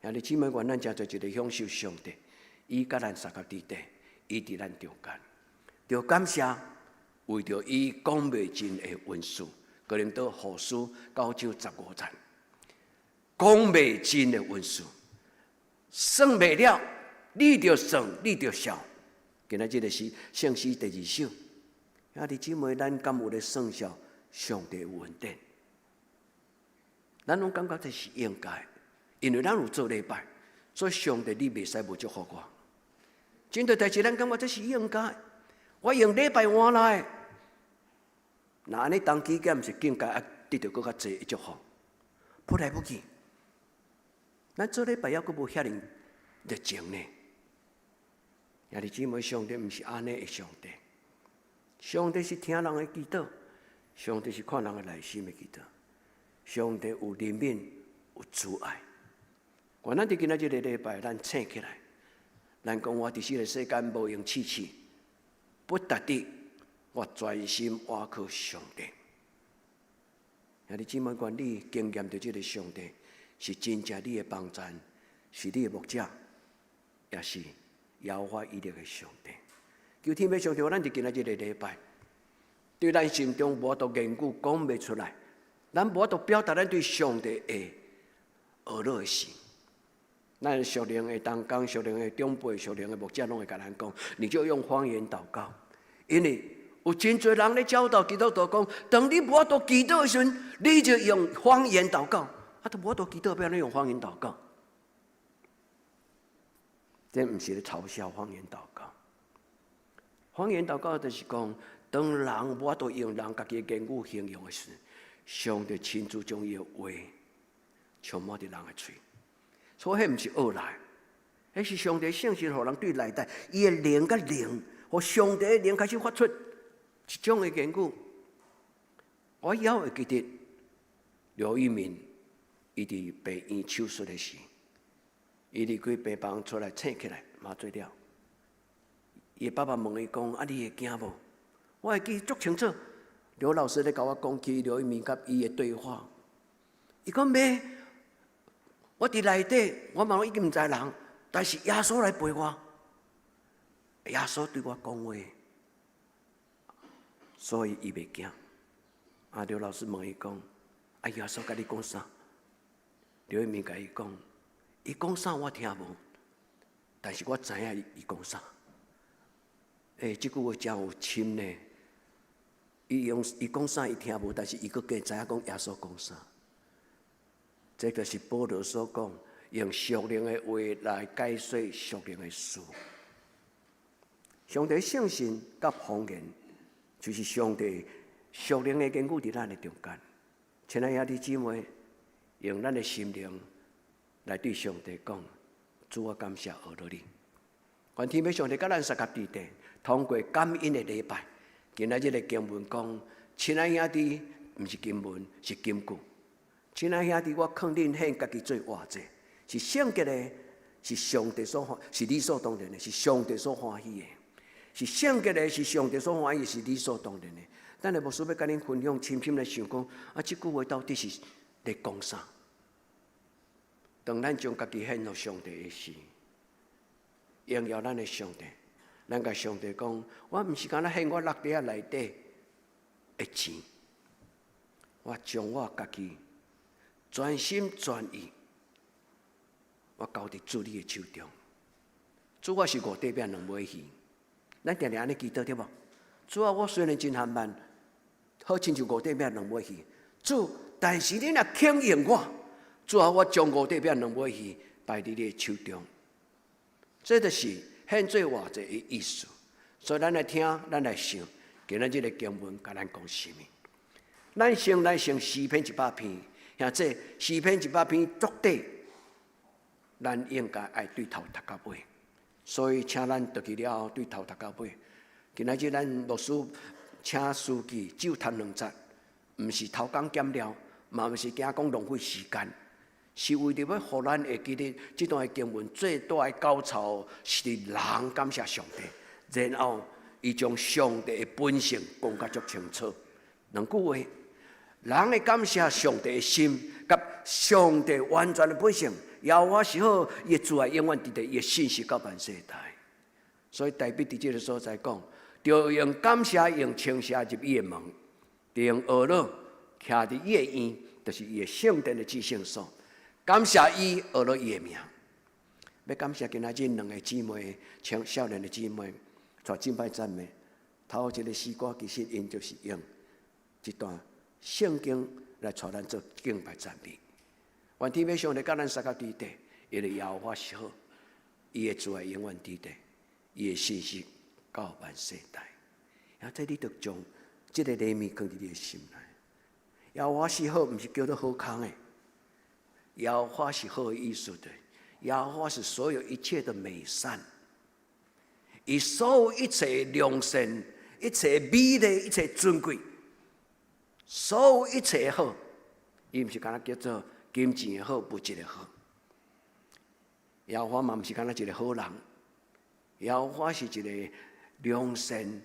兄弟姊妹，願咱誠濟一个享受上帝，伊佮咱相佮佇底，伊佇咱中間，著感謝為著伊講袂盡的恩賜，哥林多後書9章15節，講袂盡的恩賜，算袂了，你著算，你著笑。今仔這个是聖詩第二首，兄弟姊妹，咱敢有咧算數上帝有恩典？咱攏感覺這是應該，因為咱有做禮拜，所以上帝你袂使無祝福我。真濟代誌，咱感覺這是應該，我用禮拜換來。若按呢當起敢毋是更加愛得著閣較濟的祝福？噗來噗去，咱做禮拜猶閣無遐爾熱情呢。兄弟姊妹，上帝毋是按呢的上帝，上帝是聽人的祈禱，上帝是看人的內心的祈禱。上帝有憐憫，有慈愛。願咱佇今仔這个禮拜，咱醒起來，咱講我佇這个世間無閒試試，不值得我專心倚靠上帝。兄弟姊妹，願你經驗著這个上帝是真正你的幫贊，是你的牧者，也是耶和華以勒的上帝。求天父上帝，咱佇今仔這个禮拜，對咱心中無法度言語講袂出來，咱無法度表達咱對上帝的呵咾的心。咱屬靈的同工、屬靈的長輩、屬靈的牧者，攏會共咱講，你就用方言禱告，因為有真濟人咧教導基督徒講，當你無法度祈禱的時陣，你就用方言禱告。啊，都無法度祈禱，欲按怎用方言禱告？這毋是咧嘲笑方言禱告。方言禱告就是講，當人無法度用人家己的言語形容的時，上帝親自將伊的話充滿佇人的喙。所以，彼毋是惡來，彼是上帝聖神，予人對內底，伊的靈佮靈，予上帝的靈開始發出一種的言語。我猶會記得劉玉敏，伊佇病院手術的時，伊離開病房出來醒起來，麻醉了。伊爸爸問伊講：啊，你會驚無？我會記足清楚。劉老師咧共我講起劉玉敏佮伊的對話，伊講袂。我佇內底，我嘛已經毋知人，但是耶穌來陪我，耶穌對我講話，所以伊袂驚。啊，劉老師問伊講：啊，耶穌共你講啥？劉一鳴共伊講：伊講啥我聽無，但是我知影伊講啥。欸，這句話真有深呢。伊用伊講啥伊聽無，但是伊閣加知影講耶穌講啥。這就是保羅所講，用屬靈的話來解說屬靈的事。上帝聖神佮方言，就是上帝屬靈的言語佇咱的中間。親愛兄弟姊妹，用咱的心靈來對上帝講：主，我感謝呵咾你。願天父上帝佮咱相佮佇底，通過感恩的禮拜。今仔日的經文講，親愛兄弟，毋是經文，是金句。親愛兄弟，我勸恁獻家己做活祭，是聖潔的，是上帝所歡，是理所當然的，是上帝所歡喜的，是聖潔的，是上帝所歡喜，是理所當然的。等下牧師欲共恁分享，深深來想講，啊，這句話到底是咧講啥？當咱將家己獻予上帝的時，榮耀咱的上帝，咱共上帝講，我毋是干焦獻我六塊仔內底。的錢，我將我家己全心全意，我交佇主你的手中。主，我是五塊餅兩尾魚，咱定定按呢祈禱對無？主啊，我雖然真緩慢，好親像五塊餅兩尾魚。主，但是你若肯用我，主啊，我將五塊餅兩尾魚擺佇你的手中。這就是獻做活祭的意思。所以咱來聽，咱來想，今仔日的經文共咱講啥物？咱先來先詩篇一百篇，兄弟詩篇一百篇作者，咱應該愛對頭讀到尾。所以，請咱讀去了後，對頭讀到尾。今仔日咱牧師請司機只有讀兩節，毋是偷工減料，嘛毋是驚講浪費時間，是為著欲予咱會記得這段的經文最大的高潮是佇人感謝上帝，然後伊將上帝的本性講甲足清楚。兩句話，人會感謝上帝的心，佮上帝完全的本性。耶和華是好，伊的慈愛永遠佇佇，伊的信實到萬世代。所以大衛佇這个所在講，著用感謝用稱謝入伊的門，著用呵咾徛佇伊的院，就是伊的聖殿的至聖所。感謝伊，呵咾伊的名。欲感謝今仔日兩个姊妹，青少年的姊妹，帶敬拜讚美。頭一个詩歌，其實𪜶就是用這段聖經來帶咱做敬拜讚美。願天父上帝佮咱相佮佇佇，因為耶和華是好，伊的慈愛永遠佇佇，伊的信實到萬世代。啊，這你著將這个禮物囥佇你的心內。耶和華是好，毋是叫做好康的。耶和華是好的意思的，耶和華是所有一切的美善，伊所有一切良善、一切美麗、一切尊貴，所有一切好，伊毋是干焦叫做金錢的好、物質的好。耶和華嘛毋是干焦一个好人，耶和華是一个良善、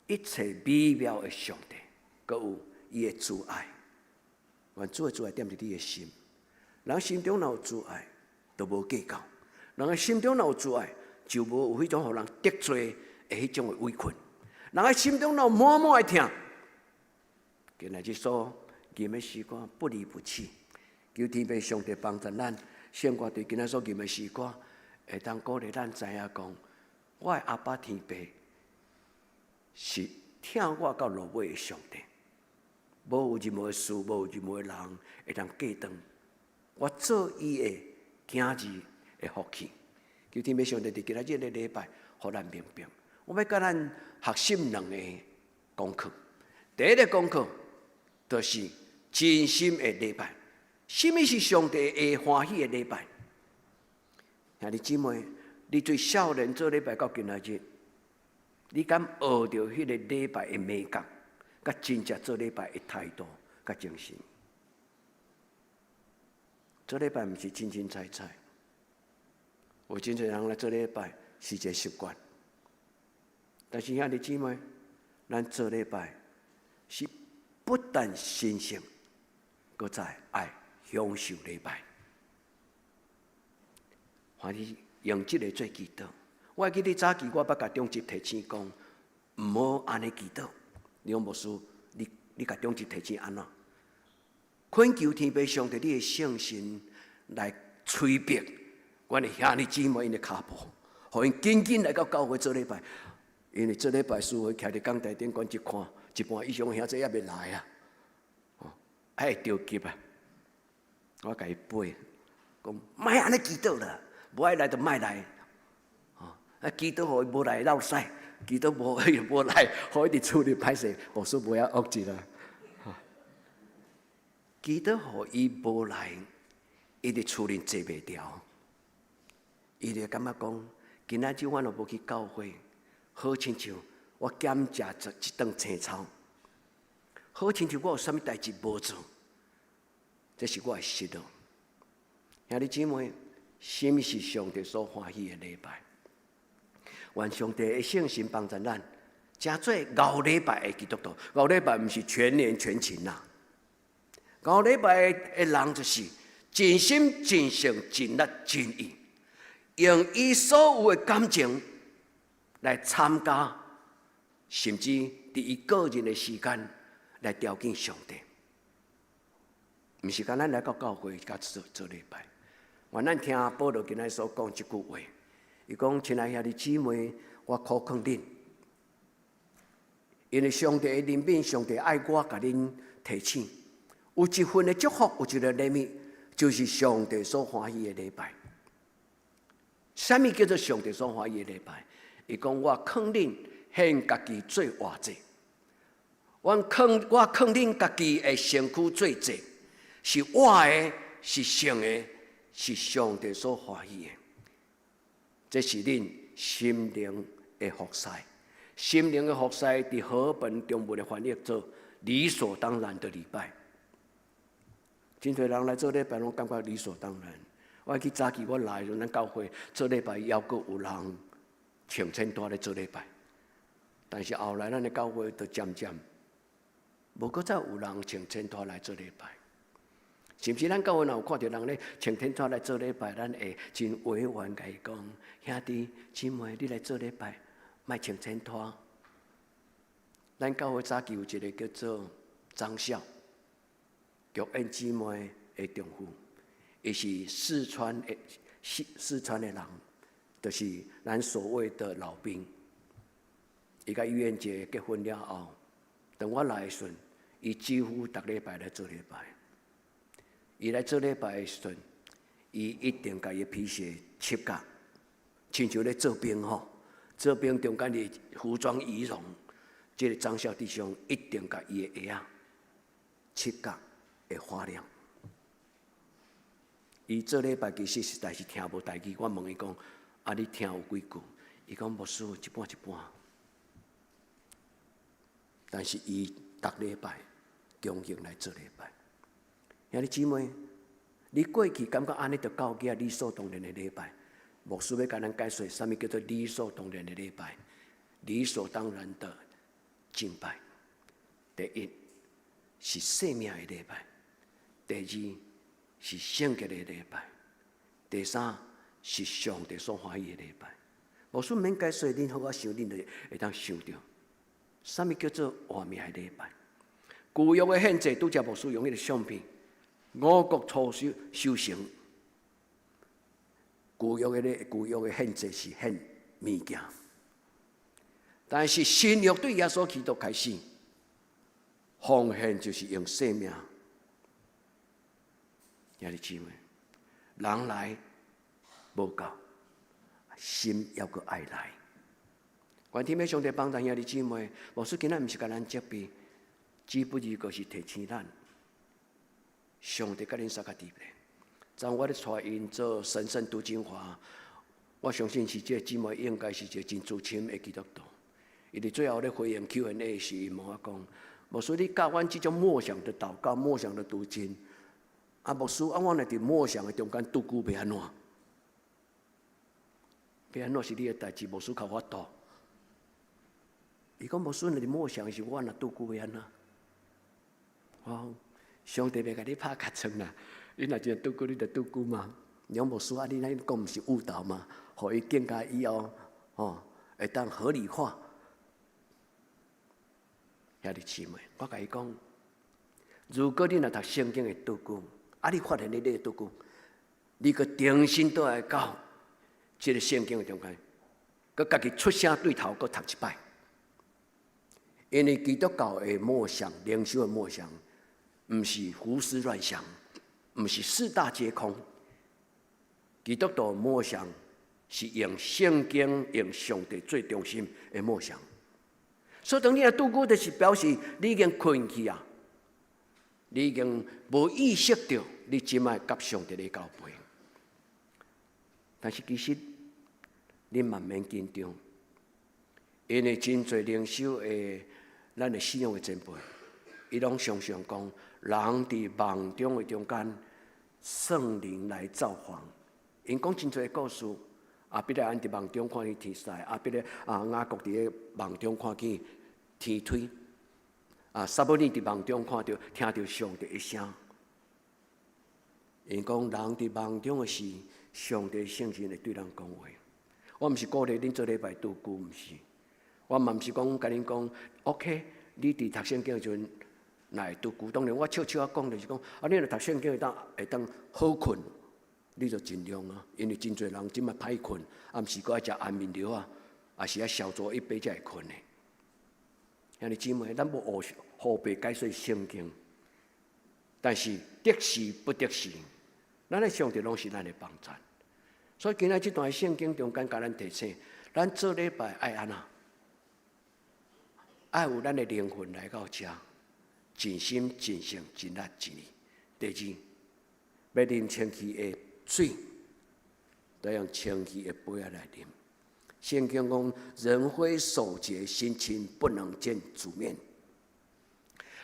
一切美妙的上帝，閣有伊的慈愛。願主的慈愛踮佇你的心，人心中若有慈愛，就無計較；人的心中若有慈愛，就無有彼種予人得罪的彼種的委屈。人的心中若有滿滿的疼，今仔日所吟的詩歌不離不棄，求天父上帝幫助咱，聖歌隊今仔所吟的詩歌，會當鼓勵咱知影講，我的阿爸天父是疼我到落尾的上帝，無有任何事，無有任何人會當隔斷我做伊的囝兒的福氣。求天父上帝佇今仔日的禮拜，予咱明白。我欲共咱學習兩个功課。第一个功課就是真心的禮拜。啥物是上帝會歡喜的禮拜？兄弟姊妹，你對少年做禮拜到今仔日，你敢學著彼个禮拜的美感，佮真正做禮拜的態度、佮精神？做禮拜毋是凊凊彩彩，有真濟人來做禮拜是一个習慣，但是兄弟姊妹，咱做禮拜是不但神聖，閣再愛享受禮拜。歡喜用這个做祈禱。我會記得早期我捌共長執提醒講，毋好按呢祈禱。你講牧師，你共長執提醒按怎？懇求天父上帝你的聖神來催逼阮的兄弟姊妹𪜶的跤步，予𪜶緊緊來到教會做禮拜。因為做禮拜師父徛佇講台頂懸一看，一半以上兄弟猶未來啊，哦，會著急啊！我共伊背，講莫按呢祈禱啦，無愛來就莫來，哦，啊祈禱予伊無來落屎，祈禱無伊無來，予伊佇厝裡歹勢，牧師無遐惡質啦。祈禱予伊無來，伊佇厝裡坐袂牢，伊就感覺講，今仔日我若無去教會，好親像我減食一頓青草，好親像我有啥物代誌無做，這是我的失落。兄弟姊妹，啥物是上帝所歡喜的禮拜？願上帝的聖神幫助咱，成做𠢕禮拜的基督徒。𠢕禮拜毋是全年全勤啦，𠢕禮拜的人就是盡心盡性盡力盡意，用伊所有的感情來參加，甚至佇伊個人的時間，來朝見上帝。毋是干焦來到教會佮做做禮拜。願咱聽保羅今仔所講這句話，伊講：親愛兄弟姊妹，我苦勸恁，因為上帝的憐憫，上帝愛我，共恁提醒，有一份的祝福，有一个禮物，就是上帝所歡喜的禮拜。啥物叫做上帝所歡喜的禮拜？伊講我勸恁獻家己做活祭，我勸恁家己的身軀做祭，是活的，是聖的，是上帝所歡喜的。這是恁心靈的服侍，心靈的服侍佇和本中文的翻譯做理所當然的禮拜。真濟人來做禮拜，攏感覺理所當然。我記早期我來的時陣，咱教會做禮拜，猶閣有人穿衬拖咧做禮拜。但是後來咱的教會就漸漸無閣再有人穿衬拖來做禮拜。是毋是咱教會若有看著人咧穿衬拖來做禮拜，咱會真委婉共伊講：兄弟姊妹，你來做禮拜，莫穿衬拖。咱教會早期有一個叫做張孝玉燕姊妹的丈夫。伊是四川的人，就是咱所謂的老兵。伊佮玉燕姐結婚了後，當我來的時陣，伊幾乎逐禮拜來做禮拜。伊來做禮拜的時陣，伊一定共伊的皮鞋拭甲，親像咧做兵吼，做兵中間的服裝儀容，這個張孝弟兄一定共伊的鞋仔拭甲會發亮。伊做禮拜其實實在是聽無台語，我問伊講：啊，你聽有幾句？伊講牧師一半一半。但是伊逐禮拜強行來做禮拜。兄弟姊妹，你過去感覺按呢就夠額理所當然的禮拜，牧師欲共咱解說，啥物叫做理所當然的禮拜？理所當然的敬拜。第一是生命的禮拜，第二是聖潔的禮拜，第三是上帝所歡喜的禮拜。牧師毋免解說，恁好好想，恁就會當想著，啥物叫做活命的禮拜？舊約的獻祭，拄才牧師用彼個相片，五穀初收收成。舊約的獻祭是獻物件，但是新約對耶穌基督開始，奉獻就是用生命。兄弟姊妹，人來無夠，心猶閣愛來。願天父上帝幫助兄弟姊妹，牧師今仔毋是共咱責備，只不過是提醒咱，上帝佮恁相較佇咧。當我咧帶𪜶做神聖讀經法，我相信是這個姊妹應該是一個真資深的基督徒。伊佇最後咧回應 Q&A 時，伊問我講：牧師，你教阮這種默想的禱告、默想的讀經，啊，牧師，啊，我若佇默想的中間拄久欲按怎？欲按怎是你的代誌，牧師較有法度。伊講牧師，若佇默想時，我若拄久欲按怎？我講上帝袂共你拍尻川啦，你若真拄久，你就拄久嘛。楊牧師啊，你按呢講毋是誤導嗎？予伊更加以後吼會當合理化。兄弟姊妹，我共伊講，如果你若讀聖經會拄久，啊，你發現你咧拄久，你閣重新倒來到這个聖經的中間，閣家己出聲對頭，閣讀一擺。因為基督教的默想、靈修的默想，毋是胡思亂想，毋是四大皆空。基督徒默想是用聖經、用上帝做中心的默想。所以當你若拄久，就是表示你已經睏去啊，你已經無意識著你這擺佮上帝咧交陪。但是其實你嘛毋免緊張，因為真濟靈修的咱的信仰的前輩，伊攏常常講，人佇夢中的中間，聖靈來造訪。𪜶講真濟故事，亞伯拉罕佇夢中看見天使，亞伯拉啊雅各佇咧夢中看見天梯，啊撒母耳佇夢中看著聽著上帝的聲。𪜶講人佇夢中的時，上帝聖神會對人講話。我毋是鼓勵恁做禮拜拄久，毋是。我嘛毋是講共恁講，OK，你佇讀聖經的時陣，若會拄久，當然我笑笑仔講就是講，啊，你若讀聖經會當好睏，你就盡量啊，因為真濟人這馬歹睏，暗時閣愛食安眠藥啊，也是愛小酌一杯才會睏的。兄弟姊妹，咱無烏白解說聖經，但是得時不得時，咱的上帝攏是咱的幫贊。所以今仔這段聖經中間共咱提醒，咱做禮拜愛按怎？愛有咱的靈魂來到遮，盡心、盡性、盡力、盡意。第二，欲啉清氣的水，都用清氣的杯仔來啉。聖經講：人非守潔心清，不能見主面。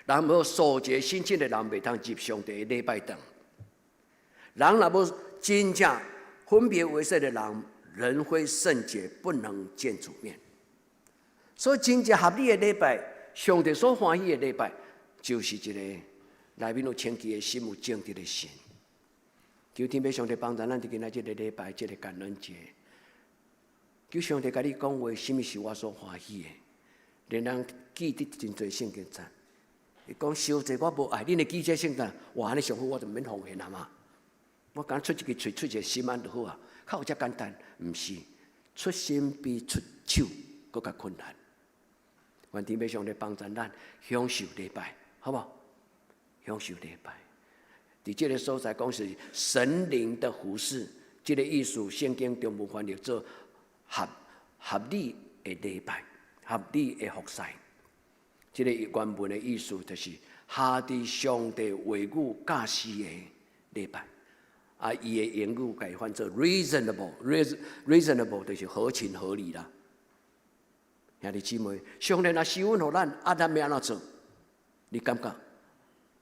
人無守潔心清的人，袂通入上帝的禮拜堂。人若無真正分別為聖的人，人非聖潔，不能見主面。所以真正合理的禮拜，上帝所歡喜的禮拜，就是一個內面有清潔的心，有正直的心。求天父上帝幫助咱，佇今仔這個禮拜，這個感恩節，求上帝共你講話，啥物是我所歡喜的？令人記得真濟聖經節。伊講燒祭我無愛，恁會記這聖經？哇，按呢上好，我就毋免奉獻啊嘛。我敢出一支喙，出一個心按就好啊，較有遮簡單？毋是，出心比出手閣較困難。願天父上帝幫助咱享受禮拜，好無？享受禮拜。佇這個所在講是神靈的服侍，這個意思聖經中文翻譯做合理的禮拜，合理的服侍。這個原文的意思就是合佇上帝話語教示的禮拜。啊，伊的英語共伊翻做 reasonable，reasonable 就是合情合理啦。兄弟姊妹，上帝若施恩予咱，啊，咱欲按怎做？你感覺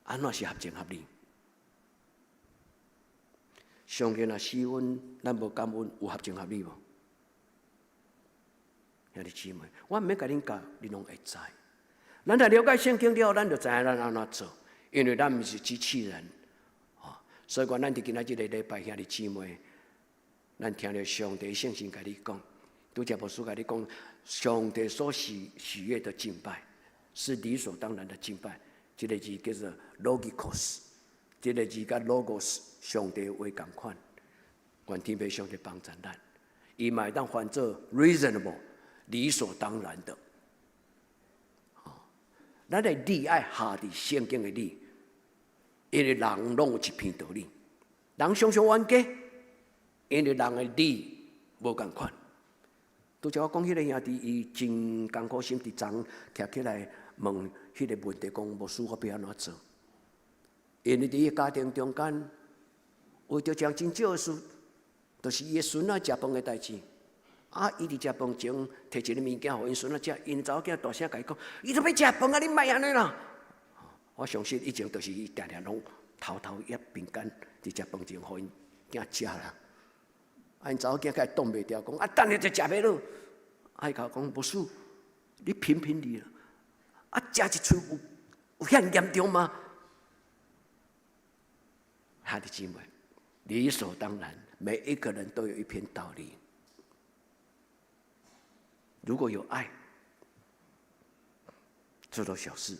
按怎是合情合理？上帝若施恩，咱無感恩，有合情合理無？兄弟姊妹，我毋免共恁教，恁攏會知。咱若了解聖經了後，咱就知影咱按怎做，因為咱毋是機器人。所以講，咱佇今仔這個禮拜，兄弟姊妹，咱聽著上帝聖神共你講，拄才牧師共你講，上帝所喜悅的敬拜，是理所當然的敬拜。這個字叫做 logikos，這個字佮 logos 上帝話仝款。願天父上帝幫助咱，伊嘛會當翻做 reasonable，理所當然的。咱的理愛下佇聖經的理。因為人攏有一片道理，人常常冤家，因為人的理無仝款。拄才我講彼個兄弟，伊真艱苦心，佇昨徛起來問彼個問題，講牧師我欲按怎做？因為佇伊家庭中間，為著一項真少的事，就是伊的孫仔食飯的代誌。啊，伊佇食飯前提一个物件予𪜶孫仔食，𪜶查某囝大聲共伊講：伊都欲食飯啊，你莫按呢啦！我相信以前就是伊定定攏偷偷挹餅乾佇食飯前予𪜶囝食啦。啊，𪜶查某囝較會擋袂牢，講啊，等下就食袂落。啊，伊共我講，牧師，你評評理啦。啊，食一喙有遐嚴重嗎？兄弟姊妹，理所當然，每一個人都有一篇道理。如果有愛，這都小事。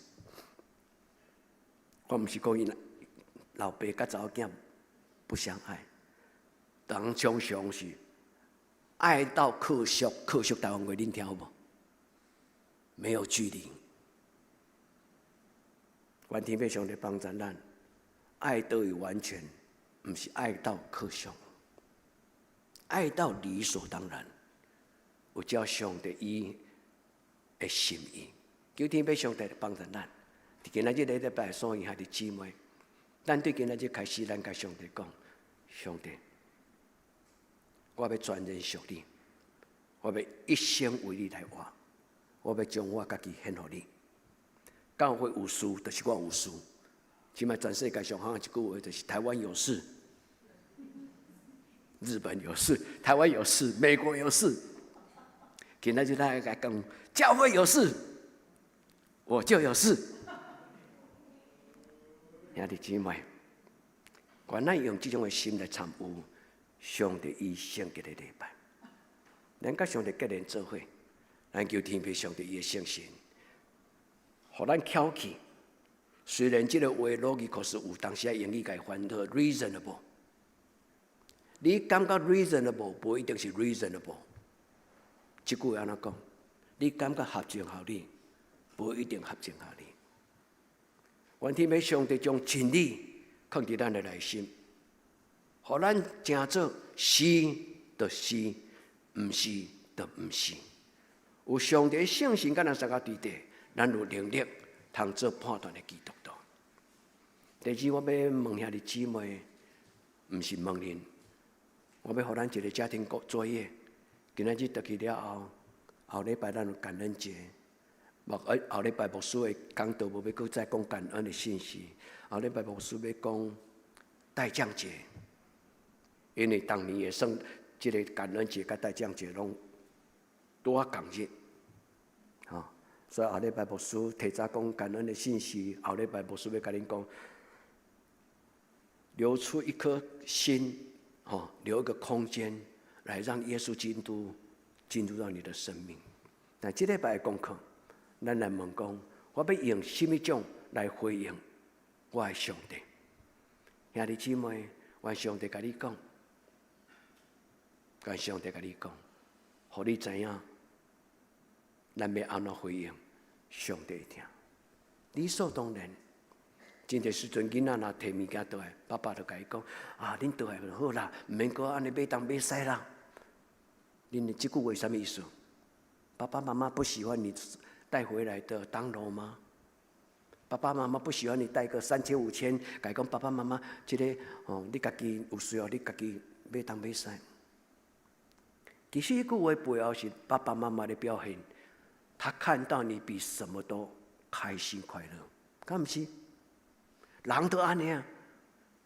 我毋是講𪜶老爸佮查某囝不相愛，人常常是愛到可惜，可惜台灣話恁聽有無？沒有距離。願天父上帝幫助咱，愛得以完全，毋是愛到可惜，愛到理所當然，有照上帝伊的心意。求天父上帝幫助咱。今仔日禮拜，所有兄弟姊妹，咱對今仔日開始，咱共上帝講：上帝，我欲全然屬你，我欲一生為你來活，我欲將我家己獻予你。教會有事，就是我有事。這擺全世界上夯一句話，就是台灣有事，日本有事，台灣有事，美國有事。今仔日咱來講，教會有事，我就有事。兄弟姊妹，願咱用這種的心來參與上帝伊聖潔的禮拜。咱佮上帝結連做伙，咱求天父上帝伊的聖神，予咱巧起，雖然這個話 logikos 有當時英語共翻做 reasonable，你感覺 reasonable 無一定是 reasonable。這句話按怎講？你感覺合情合理，無一定合情合理。願天父上帝將真理藏佇咱的內心，予咱成做是就是，毋是就毋是。有上帝聖神佮咱相佮對底，咱有能力通做判斷的基督徒。第二，我欲問兄弟姊妹，毋是問恁，我欲予咱一個家庭作業。今仔日轉去了後，後禮拜咱有感恩節，後禮拜牧師的講道無欲閣再講感恩的信息。後禮拜牧師欲講待降節，因為當年的聖這个感恩節佮待降節攏拄仔仝日，吼，所以後禮拜牧師提早講感恩的信息，後禮拜牧師欲共恁講，留出一顆心，吼，留一個空間來讓耶穌基督進入到你的生命。但這禮拜的功課，咱來問講，我欲用啥物種來回應我的上帝？兄弟姊妹，願上帝共你講，願上帝共你講，予你知影，咱欲按怎回應上帝聽？理所當然，真濟時陣囡仔若提物件倒來，爸爸就共伊講：啊，恁倒來就好啦，毋免閣按呢買東買西啦。恁的這句話啥物意思？爸爸媽媽不喜歡你帶回來的當勞嗎？爸爸媽媽不喜歡你帶個三千五千，共伊講爸爸媽媽，這個哦，你家己有需要，你家己買東買西。其實這句話背後是爸爸媽媽的表現，他看到你比什麼都開心快樂，敢毋是？人都按呢啊，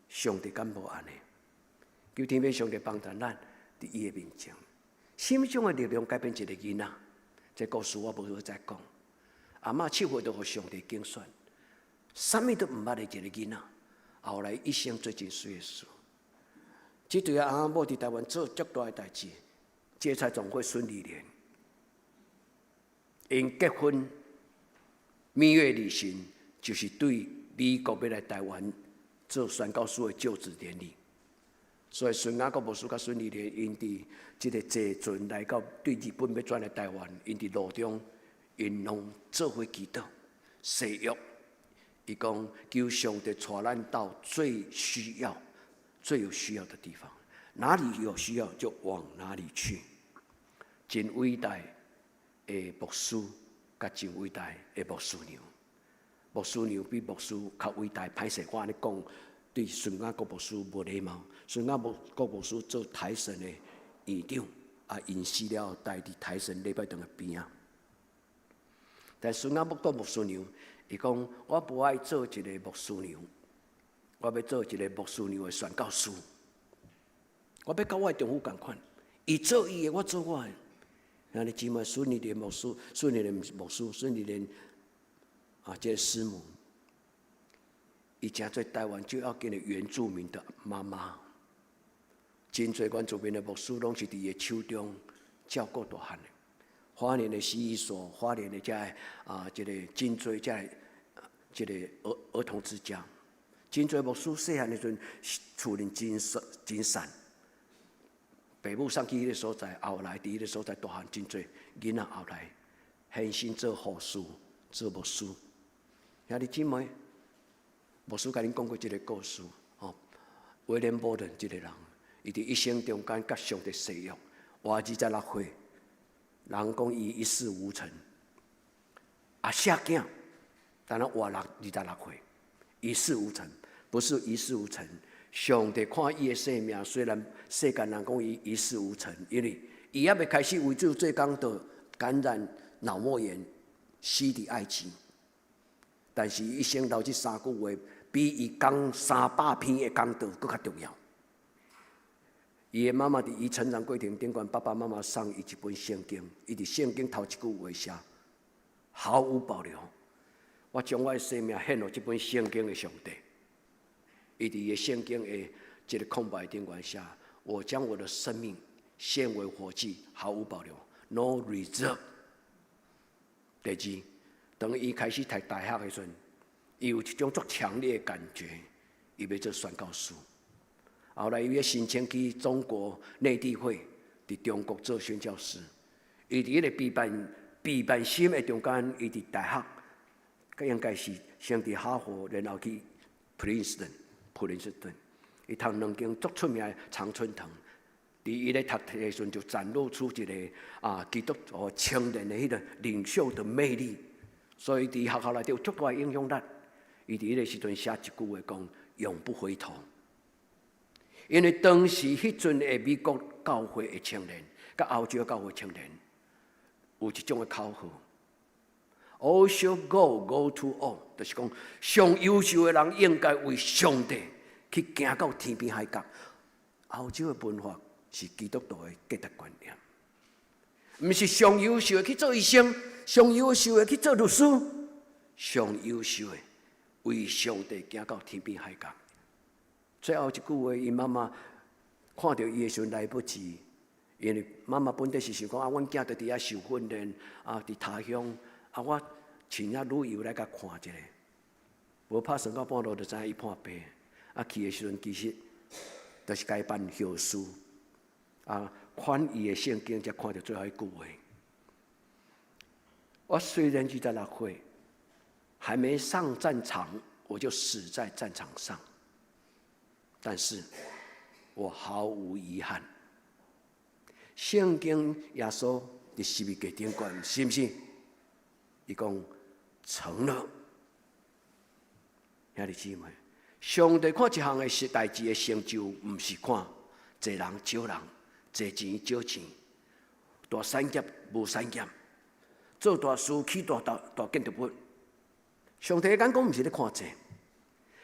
上帝敢無按呢？求天父上帝幫助咱佇伊的面前，啥物種的力量改變一個囡仔？這故事我無欲再講。阿嬤7歲就予上帝揀選，啥物都毋捌的一個囡仔，後來一生做真媠的事。這對翁仔某佇台灣做足大的代誌，芥菜種會孫理蓮，𪜶結婚蜜月旅行，就是對美國欲來台灣做宣教師的就職典禮。所以孫雅各牧師佮孫理蓮，𪜶佇這个坐船來到對日本欲轉來台灣，𪜶佇路中，𪜶攏做伙祈禱誓約。伊講求上帝帶咱到最需要、最有需要的地方，哪裡有需要就往哪裡去。真偉大的牧師，佮真偉大的牧師娘，牧師娘比牧師較偉大。歹勢我按呢講，對孫雅各牧師無禮貌。孫雅各牧師做台神的院長，啊，𪜶死了後，待佇台神禮拜堂的邊仔。但孫雅各牧師娘，伊講我無愛做一個牧師娘，我欲做一個牧師娘的宣教師。我欲佮我的丈夫仝款，伊做伊的，我做我的。兄弟姊妹，孫理蓮牧師，孫理蓮牧師，孫理蓮啊，這個師母，伊成做台灣最要緊的原住民的媽媽。真濟原住民的牧師，攏是佇伊的手中照顧大漢的。花蓮的洗衣所，花蓮的這个啊，這个真濟這个這个兒童之家，真濟牧師細漢的時陣，厝裡真散真散。爸母送去彼个所在，後來佇彼个所在大漢真濟囡仔後來獻身做護士、做牧師。兄弟姊妹，牧師共恁講過這个故事，吼，威廉波頓這个人，伊佇一生中間佮上帝誓約，活26歲，人講伊一事無成，啊，寫囝，但係活26歲，一事無成，不是一事無成。上帝看伊的生命，雖然世間人講伊一事無成，因為伊猶未開始為主做工，就感染腦膜炎，死佇埃及。但是伊一生留這三句話，比伊講300篇的講道閣較重要。伊的媽媽佇伊成長過程頂懸，爸爸媽媽送伊一本聖經，伊佇聖經頭一句話寫：毫無保留，我將我的生命獻予這本聖經的上帝。伊佇伊的聖經的這个空白頂懸寫：我將我的生命獻為火祭，毫無保留，no reserve。第二，當伊開始讀大學的時陣，伊有一種足強烈的感覺，伊欲做宣教師。後來伊欲申請去中國內地會，佇中國做宣教師。伊佇彼个批判心的中間，伊佇大學，應該是先佇哈佛，然後去普林斯頓，普林斯頓。伊讀兩間足出名的常春藤。佇伊咧讀冊的時陣，就展露出一個基督徒青年的彼個領袖的魅力。所以佇學校內底有足大影響力。伊佇彼個時陣寫一句話講：永不回頭。因為當時彼陣的美國教會的青年，佮歐洲教會青年，有一種的口號：All should go, go to all，就是講上優秀的人應該為上帝去行到天邊海角。歐洲的文化是基督徒的價值觀念，毋是上優秀的去做醫生，上優秀的去做律師，上優秀的為上帝行到天邊海角。最後一句話，𪜶媽媽看著伊的時陣來不及，因為媽媽本底是想講啊，阮囝佇遐受訓練啊，佇他鄉啊，我請遐旅遊來共看一下，無拍算到半路就知影伊破病，啊去的時陣其實就是共伊辦後事，啊，翻伊的聖經才看著最後一句話。我雖然26歲，還沒上戰場，我就死在戰場上。但是我毫無遺憾。聖經耶穌佇十字架頂懸，是毋是？伊講成了。兄弟姊妹，上帝看一項的是代誌的成就，毋是看濟人少人，濟錢少錢，大產業無產業，做大事起大大大建築物。上帝的眼光毋是咧看這，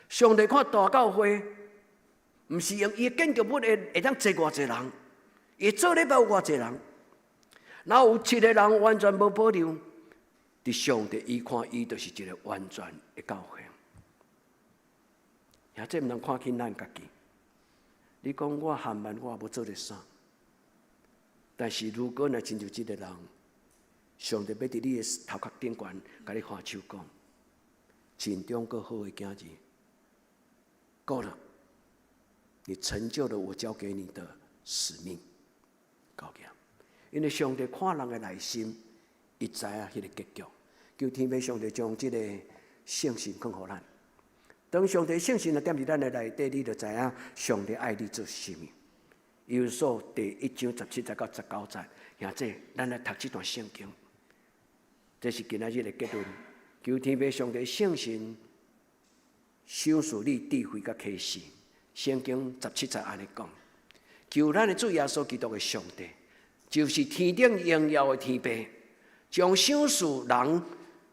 上帝看大教會，毋是用伊的建築物會當坐偌濟人，伊做禮拜有偌濟人，若有七個人完全無保留，佇上帝伊看伊就是一個完全的教會。也這毋通看輕咱家己。你講我含萬，我也無做得啥。但是如果若親像這個人，上帝欲佇你的頭殼頂懸，共你揮手講，盡忠閣好的囝兒，夠了，你成就了我交給你的使命，夠了。因為上帝看人的內心，伊知影彼個結局。求天父上帝將這個聖神降予咱。當上帝聖神若踮佇咱的內底，你就知影上帝愛你做啥物。以弗所第一章17節到19節，兄弟，咱來讀這段聖經。這是今仔日的結論。求天父上帝聖神賞賜你智慧佮啟示。聖經十七節按呢講，求咱的主耶穌基督的上帝，就是天頂榮耀的天父，將賞賜人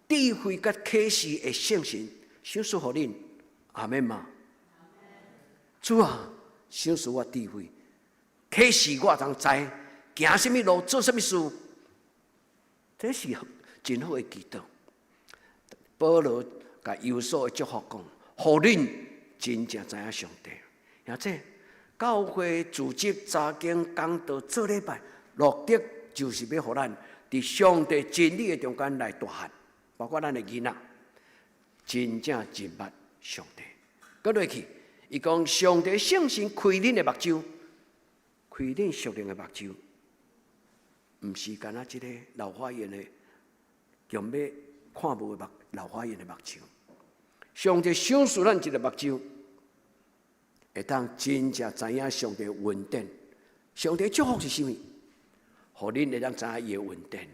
智慧佮啟示的聖神賞賜予恁。阿們嗎？主啊，賞賜我智慧，啟示我通知行啥物路，做啥物事，這是真好的祈禱。保羅共以弗所的祝福講，予恁真正知影上帝。而且教會組織查經講道做禮拜，目的就是欲予咱佇上帝真理的中間來大漢，包括咱的囡仔，真正認捌上帝。閣落去，伊講上帝聖神開恁的目睭，開恁屬靈的目睭，毋是干焦這个老花眼的，用欲看無的目老花眼的目睭。上帝賞賜咱一个目睭，會當真正知影上帝恩典。上帝祝福是啥物？予恁會當知影伊的恩典。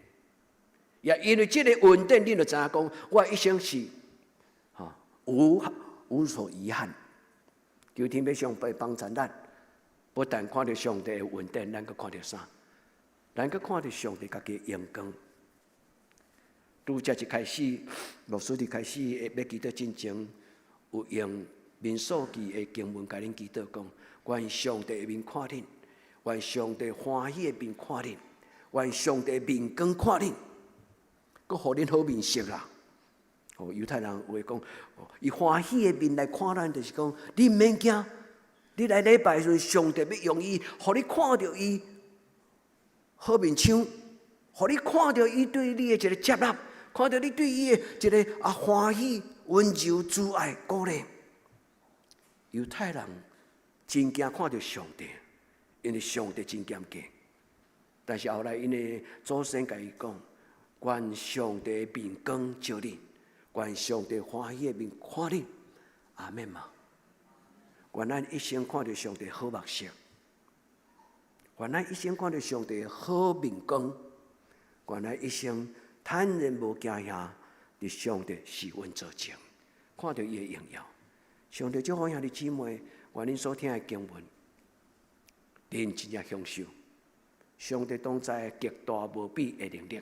也因為這个恩典，恁就知影講，我一生是無所遺憾。求天父上帝幫助咱，不但看著上帝的恩典，咱閣看著啥？咱閣看著上帝家己的榮光。拄才一開始，牧師佇開始欲祈禱進前，有用民數記的經文共恁祈禱講：願上帝的面看恁，願上帝歡喜的面看恁，願上帝面光看恁，閣予恁好面色啦。哦，猶太人話講，伊歡喜的面來看咱，就是講你毋免驚，你來禮拜時陣，上帝欲用伊，予你看著伊好面相，予你看著伊對你的一个接納，看著你對伊的一个歡喜，溫柔慈愛鼓勵。猶太人真驚看著上帝，因為上帝真嚴格。但是後來，𪜶的祖先共伊講：願上帝面光照你，願上帝歡喜的面看你。阿們嗎？願咱一生看著上帝好目色，願咱一生看著上帝好面光，願咱一生坦然無驚嚇，佇上帝施恩座前，看著伊的榮耀。上帝祝福兄弟姊妹，願恁所聽的經文，恁真正享受。上帝同在極大無比的能力，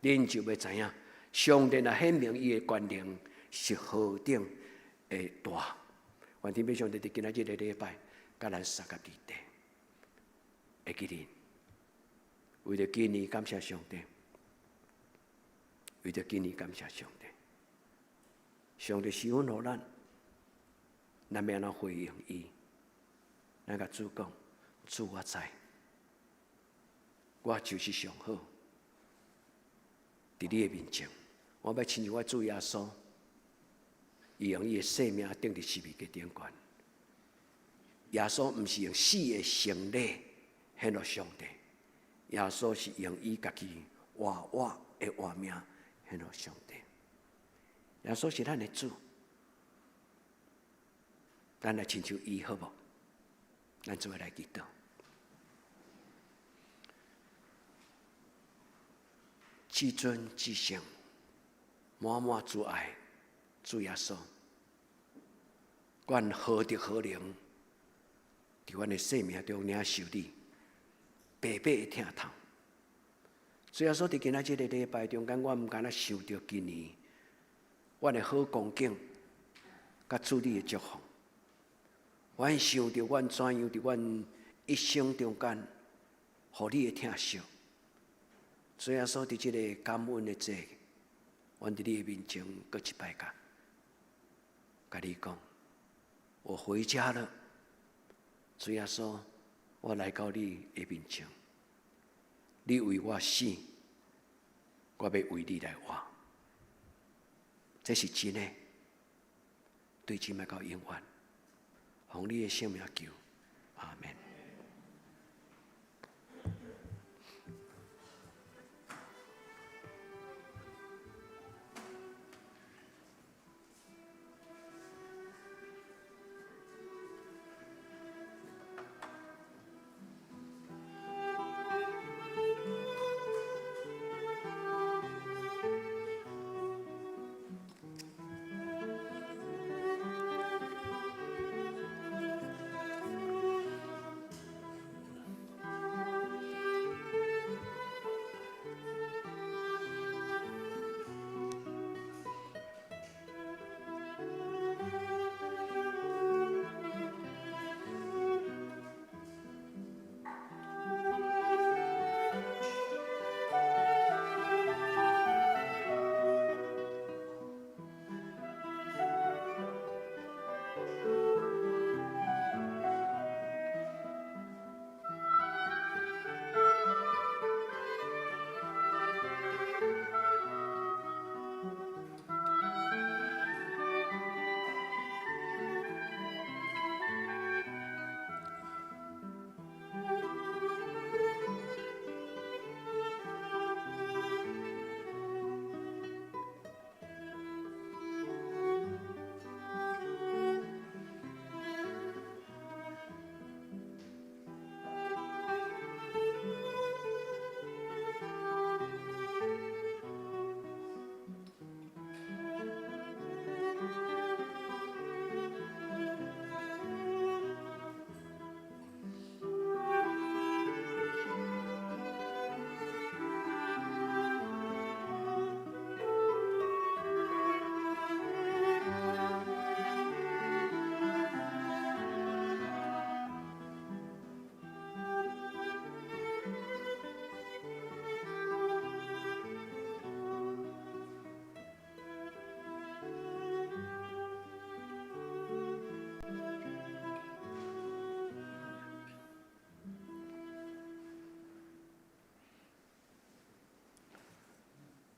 恁就欲知影，上帝若顯明伊的權能是何等的大。願天父上帝佇今仔日的禮拜，佮咱相佮佇地，會記得，為著今年感謝上帝，為著今年感謝上帝，上帝施恩予咱，咱欲按怎回應伊？咱共主講，主我知，我就是上好，佇你的面前，我欲親像我主耶穌，伊用伊的性命釘佇十字架頂懸。耶穌毋是用死的成禮獻予上帝，耶穌是用伊家己活活的活命獻予上帝。耶穌是咱的主，咱來親像伊好無？咱做伙來祈禱。至尊至聖，滿滿慈愛，主耶穌，願何德何能，佇阮的生命中領受你白白的疼痛。主耶穌佇今仔這个禮拜中間，我毋敢若想著今年，阮的好光景，佮主你的祝福。阮想著阮怎樣佇阮一生中間，予你的疼惜。主耶穌佇這个感恩的節，阮佇你的面前閣一擺共你講，我回家了。主耶穌，我來到你的面前，你為我死，我欲為你來活。這是真的，對這擺到永遠，奉你的聖名求，阿們。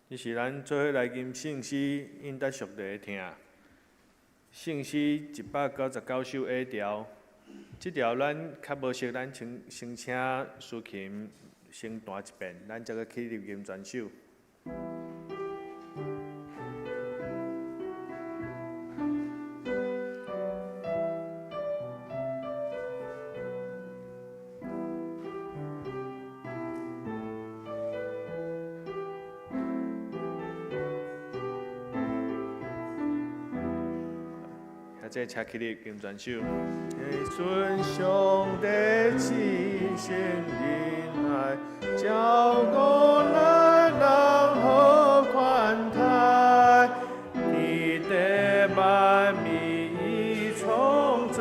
這是咱做伙來吟聖詩，應得上帝的疼。聖詩199首 A 調，這條咱較無熟，咱先先請司琴先彈一遍，咱才閣起立吟全首。這請起立吟全首。尊上帝至聖仁愛，照顧咱人好款待，天地萬物伊創造，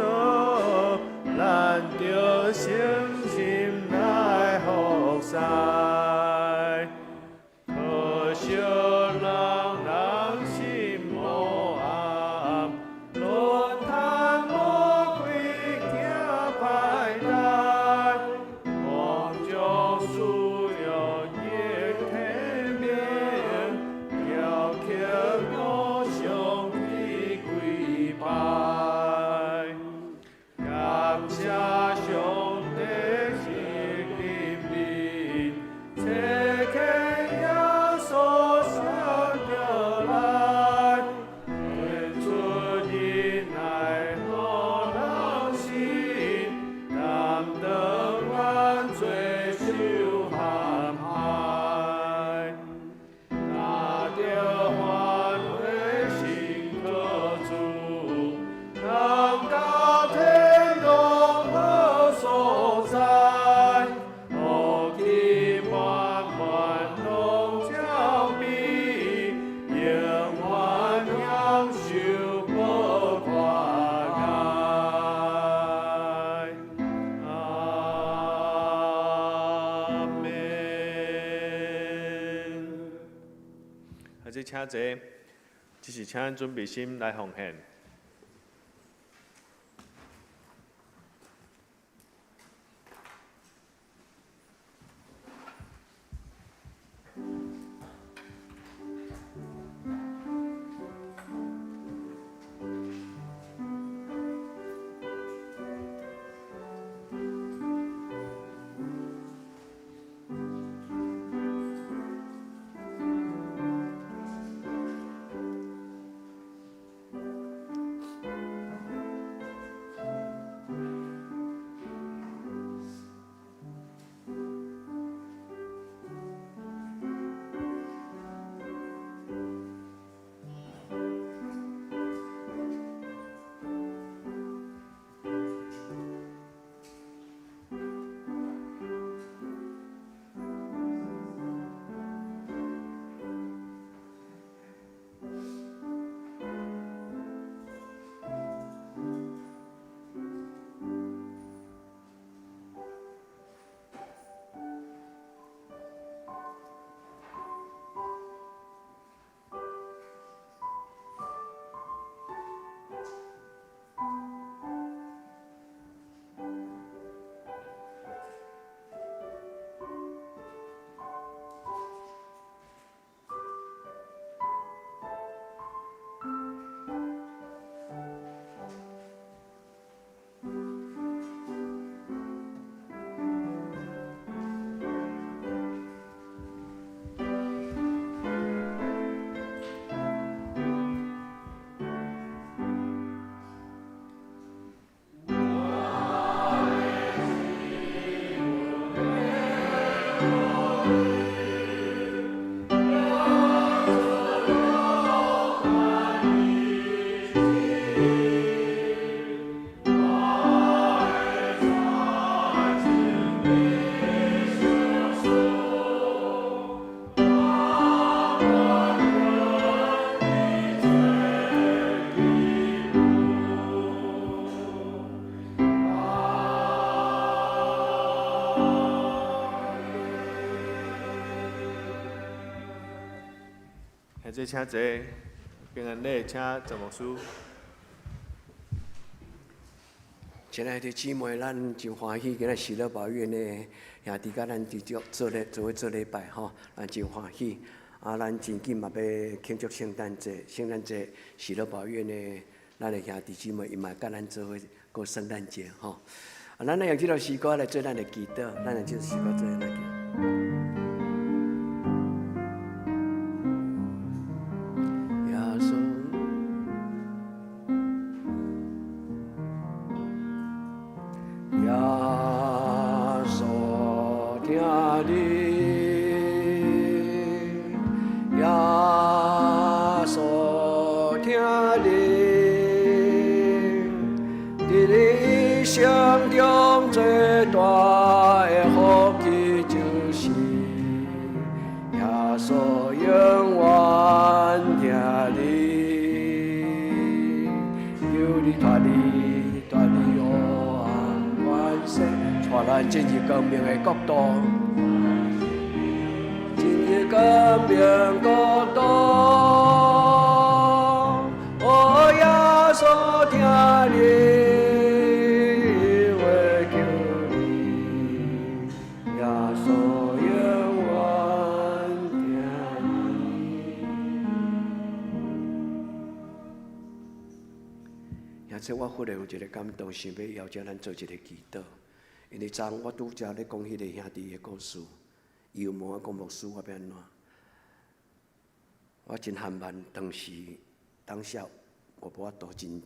咱著誠心來服侍。可惜人人心黑暗，論貪魔鬼行歹代，王將需要益天命，雕刻偶像去跪拜。感謝上帝是憐憫，差遣耶穌生著來，獻出仁愛予人心，擔當咱罪受陷害。若著反悔信靠主，通到天堂好所在，福氣滿滿攏照備，永遠享受寶貴愛。阿們。啊，這請坐，這是請咱準備心來奉獻。現在請坐，平安禮，請陳牧師。親愛的姊妹，咱真歡喜，今仔喜樂寶院的兄弟佮咱佇這做咧做伙做禮拜吼，咱真歡喜。啊，咱真緊嘛欲慶祝聖誕節，聖誕節喜樂寶院的咱的兄弟姊妹伊嘛佮咱做伙過聖誕節吼。啊，咱來用這首詩歌來做咱的祈禱，咱用這首詩歌做咱的祈禱。耶穌，耶穌疼你，耶穌疼你，佇你一生中最大的福氣就是耶穌永遠疼你，求你脫離脫離黑暗權勢，帶咱進入光明的國度，進入光明國度。哦，耶穌疼你，我求你，耶穌永遠疼你。而且我忽然有一個感動，想欲邀請咱做一個祈禱。因為昨昏我拄才咧講彼個兄弟的故事，伊有問我講牧師，我欲按怎？我真含慢，當時當下我無法度真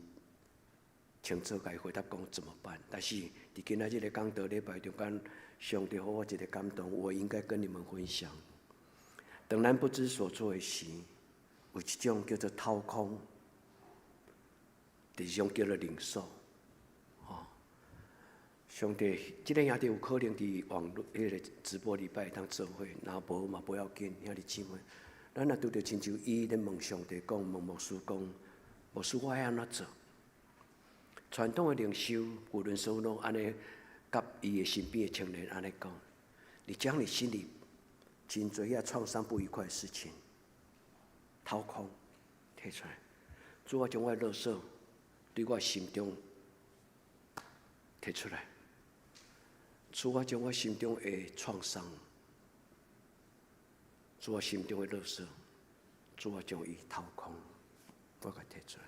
清楚共伊回答講怎麼辦。但是佇今仔日個講道禮拜中間，上帝予我一個感動，我應該跟你們分享。當咱不知所措的時，有一種叫做掏空，第二種叫做領受。哦，上帝，這個兄弟有可能佇網路彼個直播禮拜會當做伙，若無嘛無要緊，兄弟姊妹，咱若拄著親像伊咧問上帝講，問牧師講，牧師我愛按怎做？傳統的靈修，無論說攏按呢，佮伊的身邊的青年按呢講，你將你心裡真濟遐創傷不愉快的事情掏空，提出來，主啊，將我的垃圾對我心中提出來，主啊，將我心中的創傷，主啊，心中的垃圾，主啊，將伊掏空，我共提出來。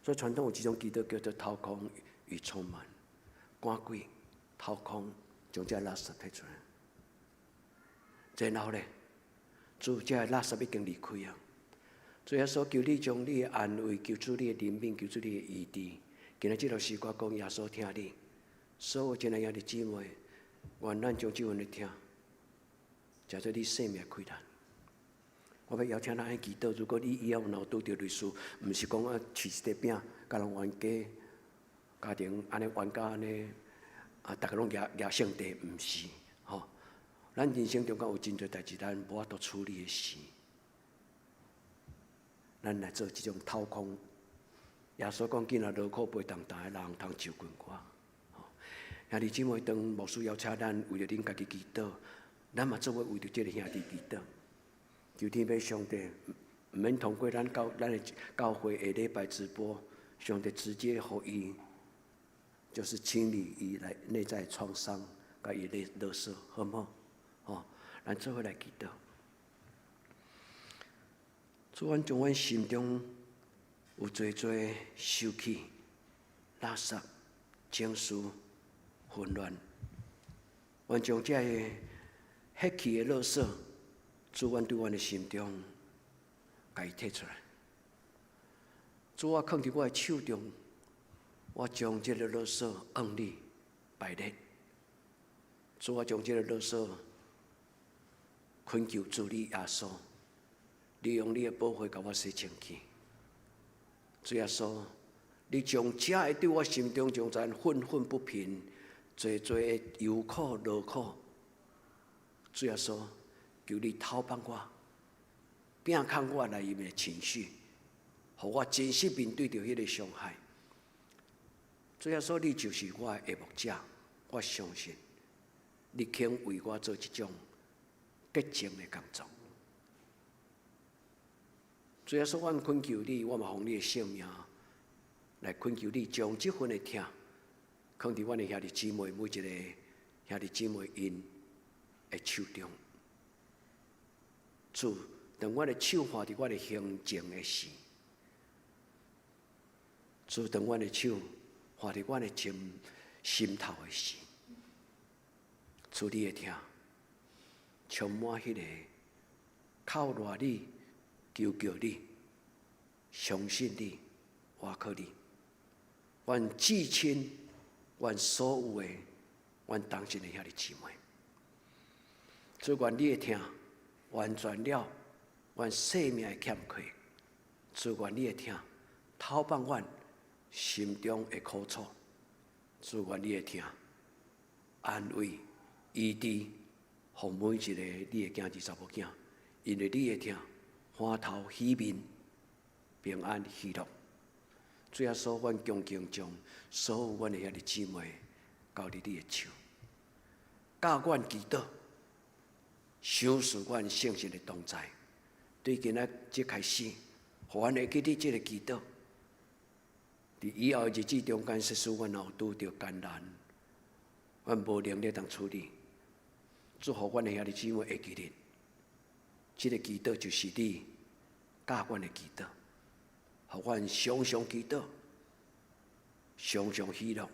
所以傳統有一種祈禱叫做掏空與充滿，趕鬼掏空，將這垃圾提出來。然後咧，主這垃圾已經離開啊。主耶穌求你將你的安慰，求主你的憐憫，求主你的醫治。今日這首詩歌講耶穌疼你，所有親愛兄弟姊妹，願咱將這份的疼，成做你生命氣力。我欲邀請咱來祈禱，如果你以後若有拄著類似，毋是講啊，飼一塊餅，共人冤家，家庭按呢冤家按呢，啊，逐家攏舉舉聖地，毋是，吼。咱人生中間有真濟代誌，咱無法度處理的事，咱來做這種掏空。耶穌講，囝若勞苦背重擔的人，通就近我。兄弟姊妹，當牧師邀請咱為著恁家己祈禱，咱嘛做伙為著這个兄弟祈禱。求天父上帝，毋免通過咱教咱的教會下禮拜直播，上帝直接予伊，就是清理伊來內在創傷，共伊的垃圾，好無？吼，咱做伙來祈禱。主，阮將阮心中有濟濟受氣、垃圾、情緒混亂，阮將這个血氣的垃圾，主，阮對阮的心中，共伊提出來。主，我囥佇我的手中，我將這个垃圾向你擺列。主，我將這个垃圾懇求主你耶穌，你用你的寶血共我洗清氣。主耶穌，你將這个對我心中將咱憤憤不平、濟濟的憂苦勞苦，主耶穌，求你透放我，摒空我內面的情緒，予我真實面對著彼个傷害。主耶穌，你就是我的牧者，我相信你肯為我做這種潔淨的工作。主耶穌，我懇求你，我嘛奉你的聖名來懇求你，將這份的疼，囥佇阮的兄弟姊妹每一个兄弟姊妹𪜶的手中。主，當我的手放佇我的胸前的時，主當阮的手放佇阮的心心頭的時，主你的疼充滿彼個靠賴你、求叫你、相信你、倚靠你，阮至親、阮所有的、阮同心的兄弟姊妹，主願你的疼完全了阮生命的欠缺，主願你的疼透放阮心中的苦楚，主願你的疼安慰、醫治，予每一个你的囝兒查某囝，因為你的疼歡頭喜面、平安喜樂。主耶穌，阮恭敬將所有阮的兄弟姊妹交佇你的手，教阮祈禱，賞賜阮聖神的同在。對今仔這開始，予阮會記得這个祈禱。佇以後的日子中間，假使阮若有拄著艱難，阮無能力通處理，祝福阮的兄弟姊妹會記得，這个祈禱就是你教阮的祈禱，予阮常常祈禱，常常喜樂，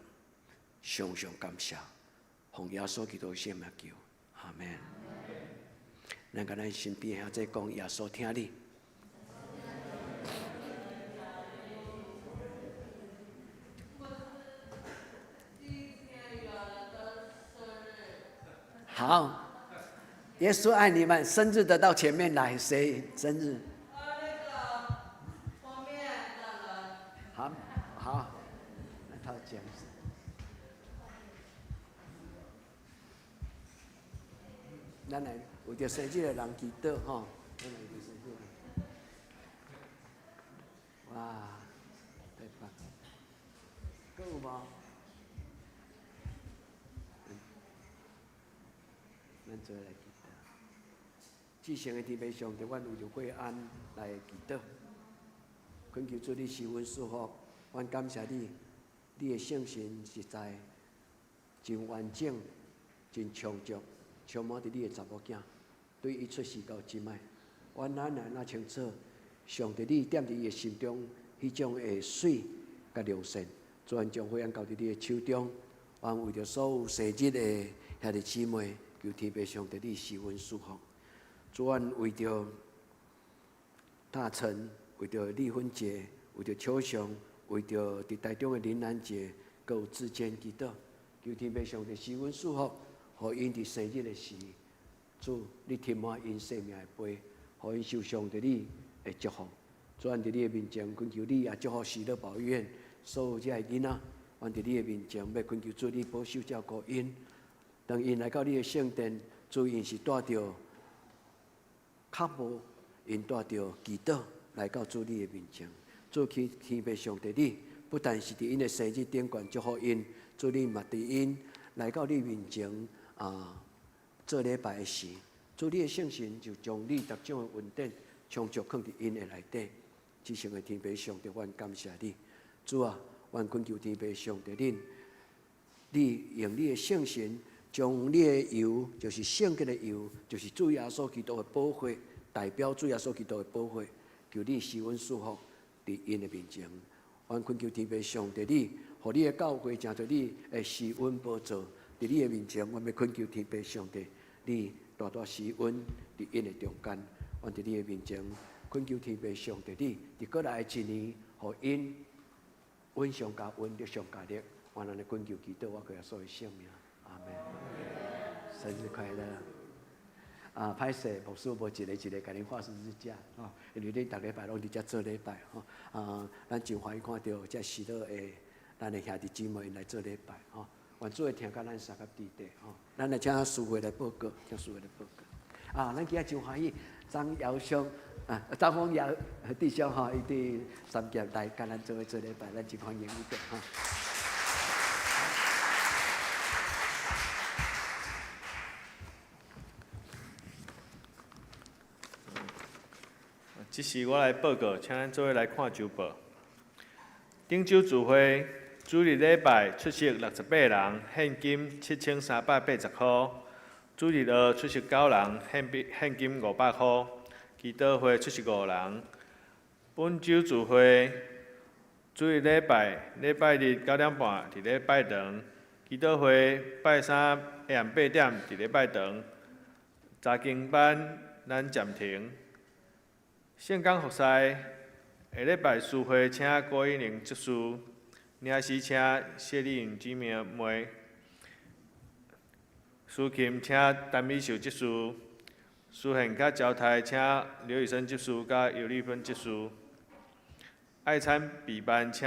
常常感謝，奉耶穌基督的聖名求，阿門。咱共咱身邊兄弟講，耶穌疼你。好，耶穌愛你們，生日的到前面來，誰生日？好，好，那他講。咱來為著生日的人祈禱吼，咱來為著生日。哇，太棒！閣有無？咱做來祈禱。至聖的天父上帝，阮為著惠安來祈禱，懇求主你賜阮祝福，阮感謝你，你的聖神實在真完整、真充足，充滿佇你的查某囝，對伊出世到這擺，阮哪會哪清楚，上帝你踮佇伊的心中彼種的水佮良善，主阮將惠安交佇你的手中，阮為著所有生日的兄弟姊妹，求天父上帝你賜阮祝福。主阮為著大成，為著麗芬姐，為著秋雄，為著佇台中的林蘭姐，閣有志堅祈禱，求天父上帝賜阮祝福，予𪜶佇生日的時，主你添滿𪜶生命的杯，予𪜶受上帝你的祝福。主阮佇你的面前懇求你，也祝福喜樂保育院所有這个囡仔，阮佇你的面前欲懇求主你保守照顧𪜶。當𪜶來到你的聖殿，主𪜶是帶著渴慕，𪜶帶著祈禱來到主你的面前。主去天父上帝你，不但是佇𪜶的生日頂懸祝福𪜶，主你嘛佇𪜶來到你面前啊做禮拜的時，主你的聖神就將你逐種的恩典充足囥佇𪜶的內底。至聖的天父上帝，阮感謝你，主啊，阮懇求天父上帝恁，你用你的聖神將你的油，就是聖潔的油，就是主耶穌基督的寶血，代表主耶穌基督的寶血，求你施恩賜福佇𪜶的面前。阮懇求天父上帝你，予你的教會成做你的施恩寶座，佇你的面前，阮欲懇求天父上帝，你大大施恩佇𪜶的中間。阮佇你的面前懇求天父上帝你，佇過來的一年，予𪜶恩上加恩，力上加力。阮按呢懇求祈禱，我靠耶穌的聖名，阿門。生日快樂！啊，歹勢，牧師無一个一个共恁畫十字架，吼，因為恁逐禮拜攏佇遮做禮拜，吼，啊，咱真歡喜看著遮喜樂的咱的兄弟姊妹𪜶來做禮拜，吼，願主的疼佮咱相佮佇底，吼，咱來請司會來報告，請司會來報告。啊，咱今仔真歡喜，張堯兄啊，張峰堯弟兄吼，伊佇三峽來共咱做伙做禮拜，咱真歡迎伊個吼。這時我來報告，請咱做伙來看週報。頂週聚會主日禮拜出席68人，獻金7380箍。主日學出席9人，獻金500箍。祈禱會出席5人。本週聚會主日礼拜，礼拜日9点半伫咧拜堂，祈祷会拜三下暗8点伫咧拜堂，查经班咱暂停。圣工服侍下礼拜司会请郭一玲执事，领诗请谢丽颖姊妹，司琴请陈美秀执事，司献佮招待请刘以生执事佮尤丽芬执事。爱餐备办请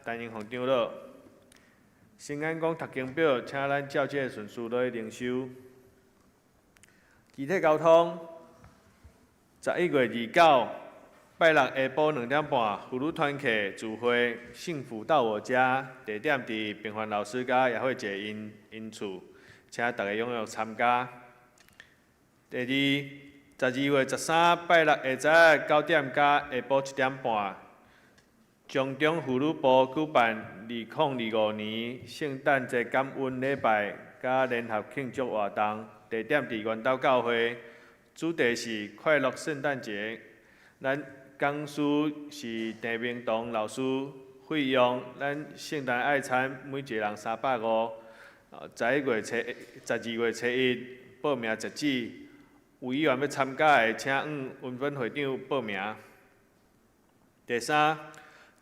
陈英凤长老。新安宫读经表请咱教界顺序落去灵修。机体交通，11月29拜六下晡2点半，妇女团契聚会，幸福到我家，地点伫平凡老师佮叶慧姐𪜶𪜶厝，请大家踊跃参加。第二，12月13拜六下早9点佮下晡7点半，中中妇女部举办2025年圣诞节感恩礼拜佮联合庆祝活动，地点伫元斗教会，主题是快乐圣诞节。咱讲师是郑明堂老师，费用咱圣诞爱餐每一个人350。11月初，12月初一报名截止，有意愿欲参加的，请向温芬会长报名。第三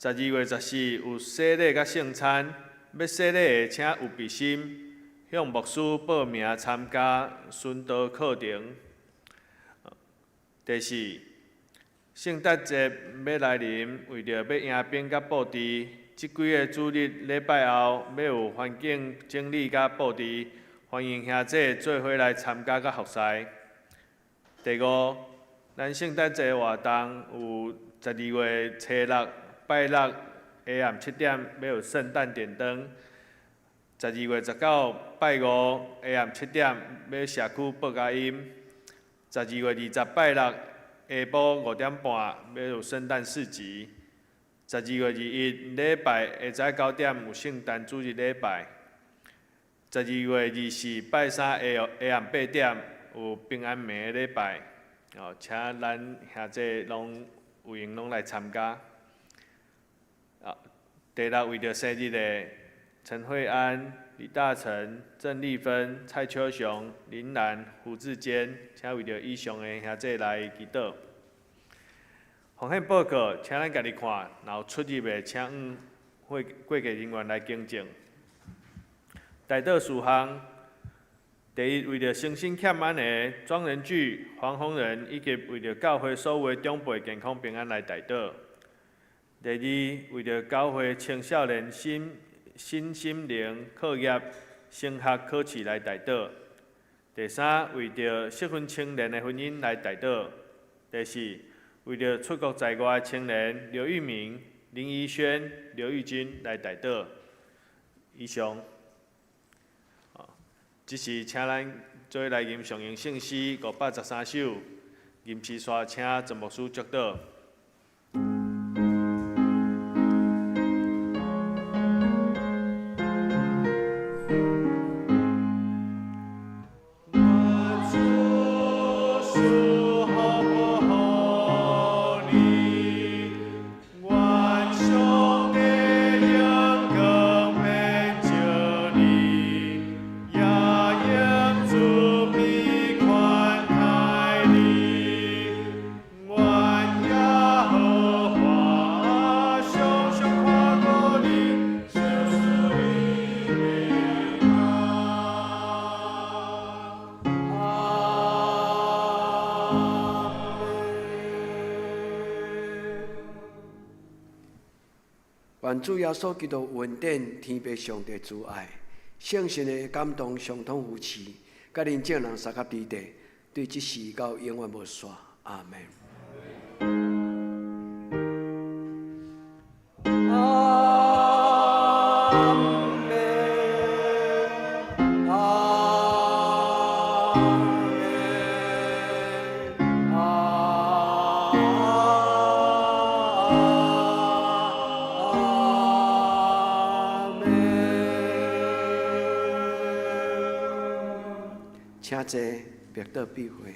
，12月14有洗礼佮圣餐，欲洗礼的请有备心，向牧师报名参加宣道课程。第四，圣诞节欲来临，为著欲迎宾佮布置，这几个主日礼拜后，欲有环境整理佮布置，欢迎兄弟做伙来参加佮服侍。第五，咱圣诞节活动有12月初六拜六下暗7点欲有圣诞点灯，12月19拜五下暗7点欲社区报佳音，12月20拜六下晡5点半欲有圣诞市集，12月21礼拜下早9点有圣诞主日礼拜，12月24拜三下下暗8点有平安暝礼拜，哦，请咱兄弟拢有闲拢来参加。啊，第六，为著生日的陈慧安、李大成、郑丽芬、蔡秋雄、林兰、胡志坚，请为著以上的兄弟来祈祷。风险报告，请咱家己看，若有出入的，请向会会计人员来更正。代祷事项：第一，为著身心欠安的庄仁巨、黄宏仁，以及为著教会所有的长辈健康平安来代祷。第二，为著教会青少年身心灵课业升学考试来代祷。第三，为著适婚青年的婚姻来代祷。第四，为著出国在外的青年刘玉明、林怡萱、刘玉君来代祷。以上，这时请咱做伙来吟诵咏圣诗513首，吟诗煞请陈牧师祝祷。愿主耶稣基督恩典、天父上帝慈爱、圣神的感动、相通扶持，佮恁众人相佮伫地，对这时到永远无煞。阿们。阿们，阿们，阿们。请坐，默祷闭会。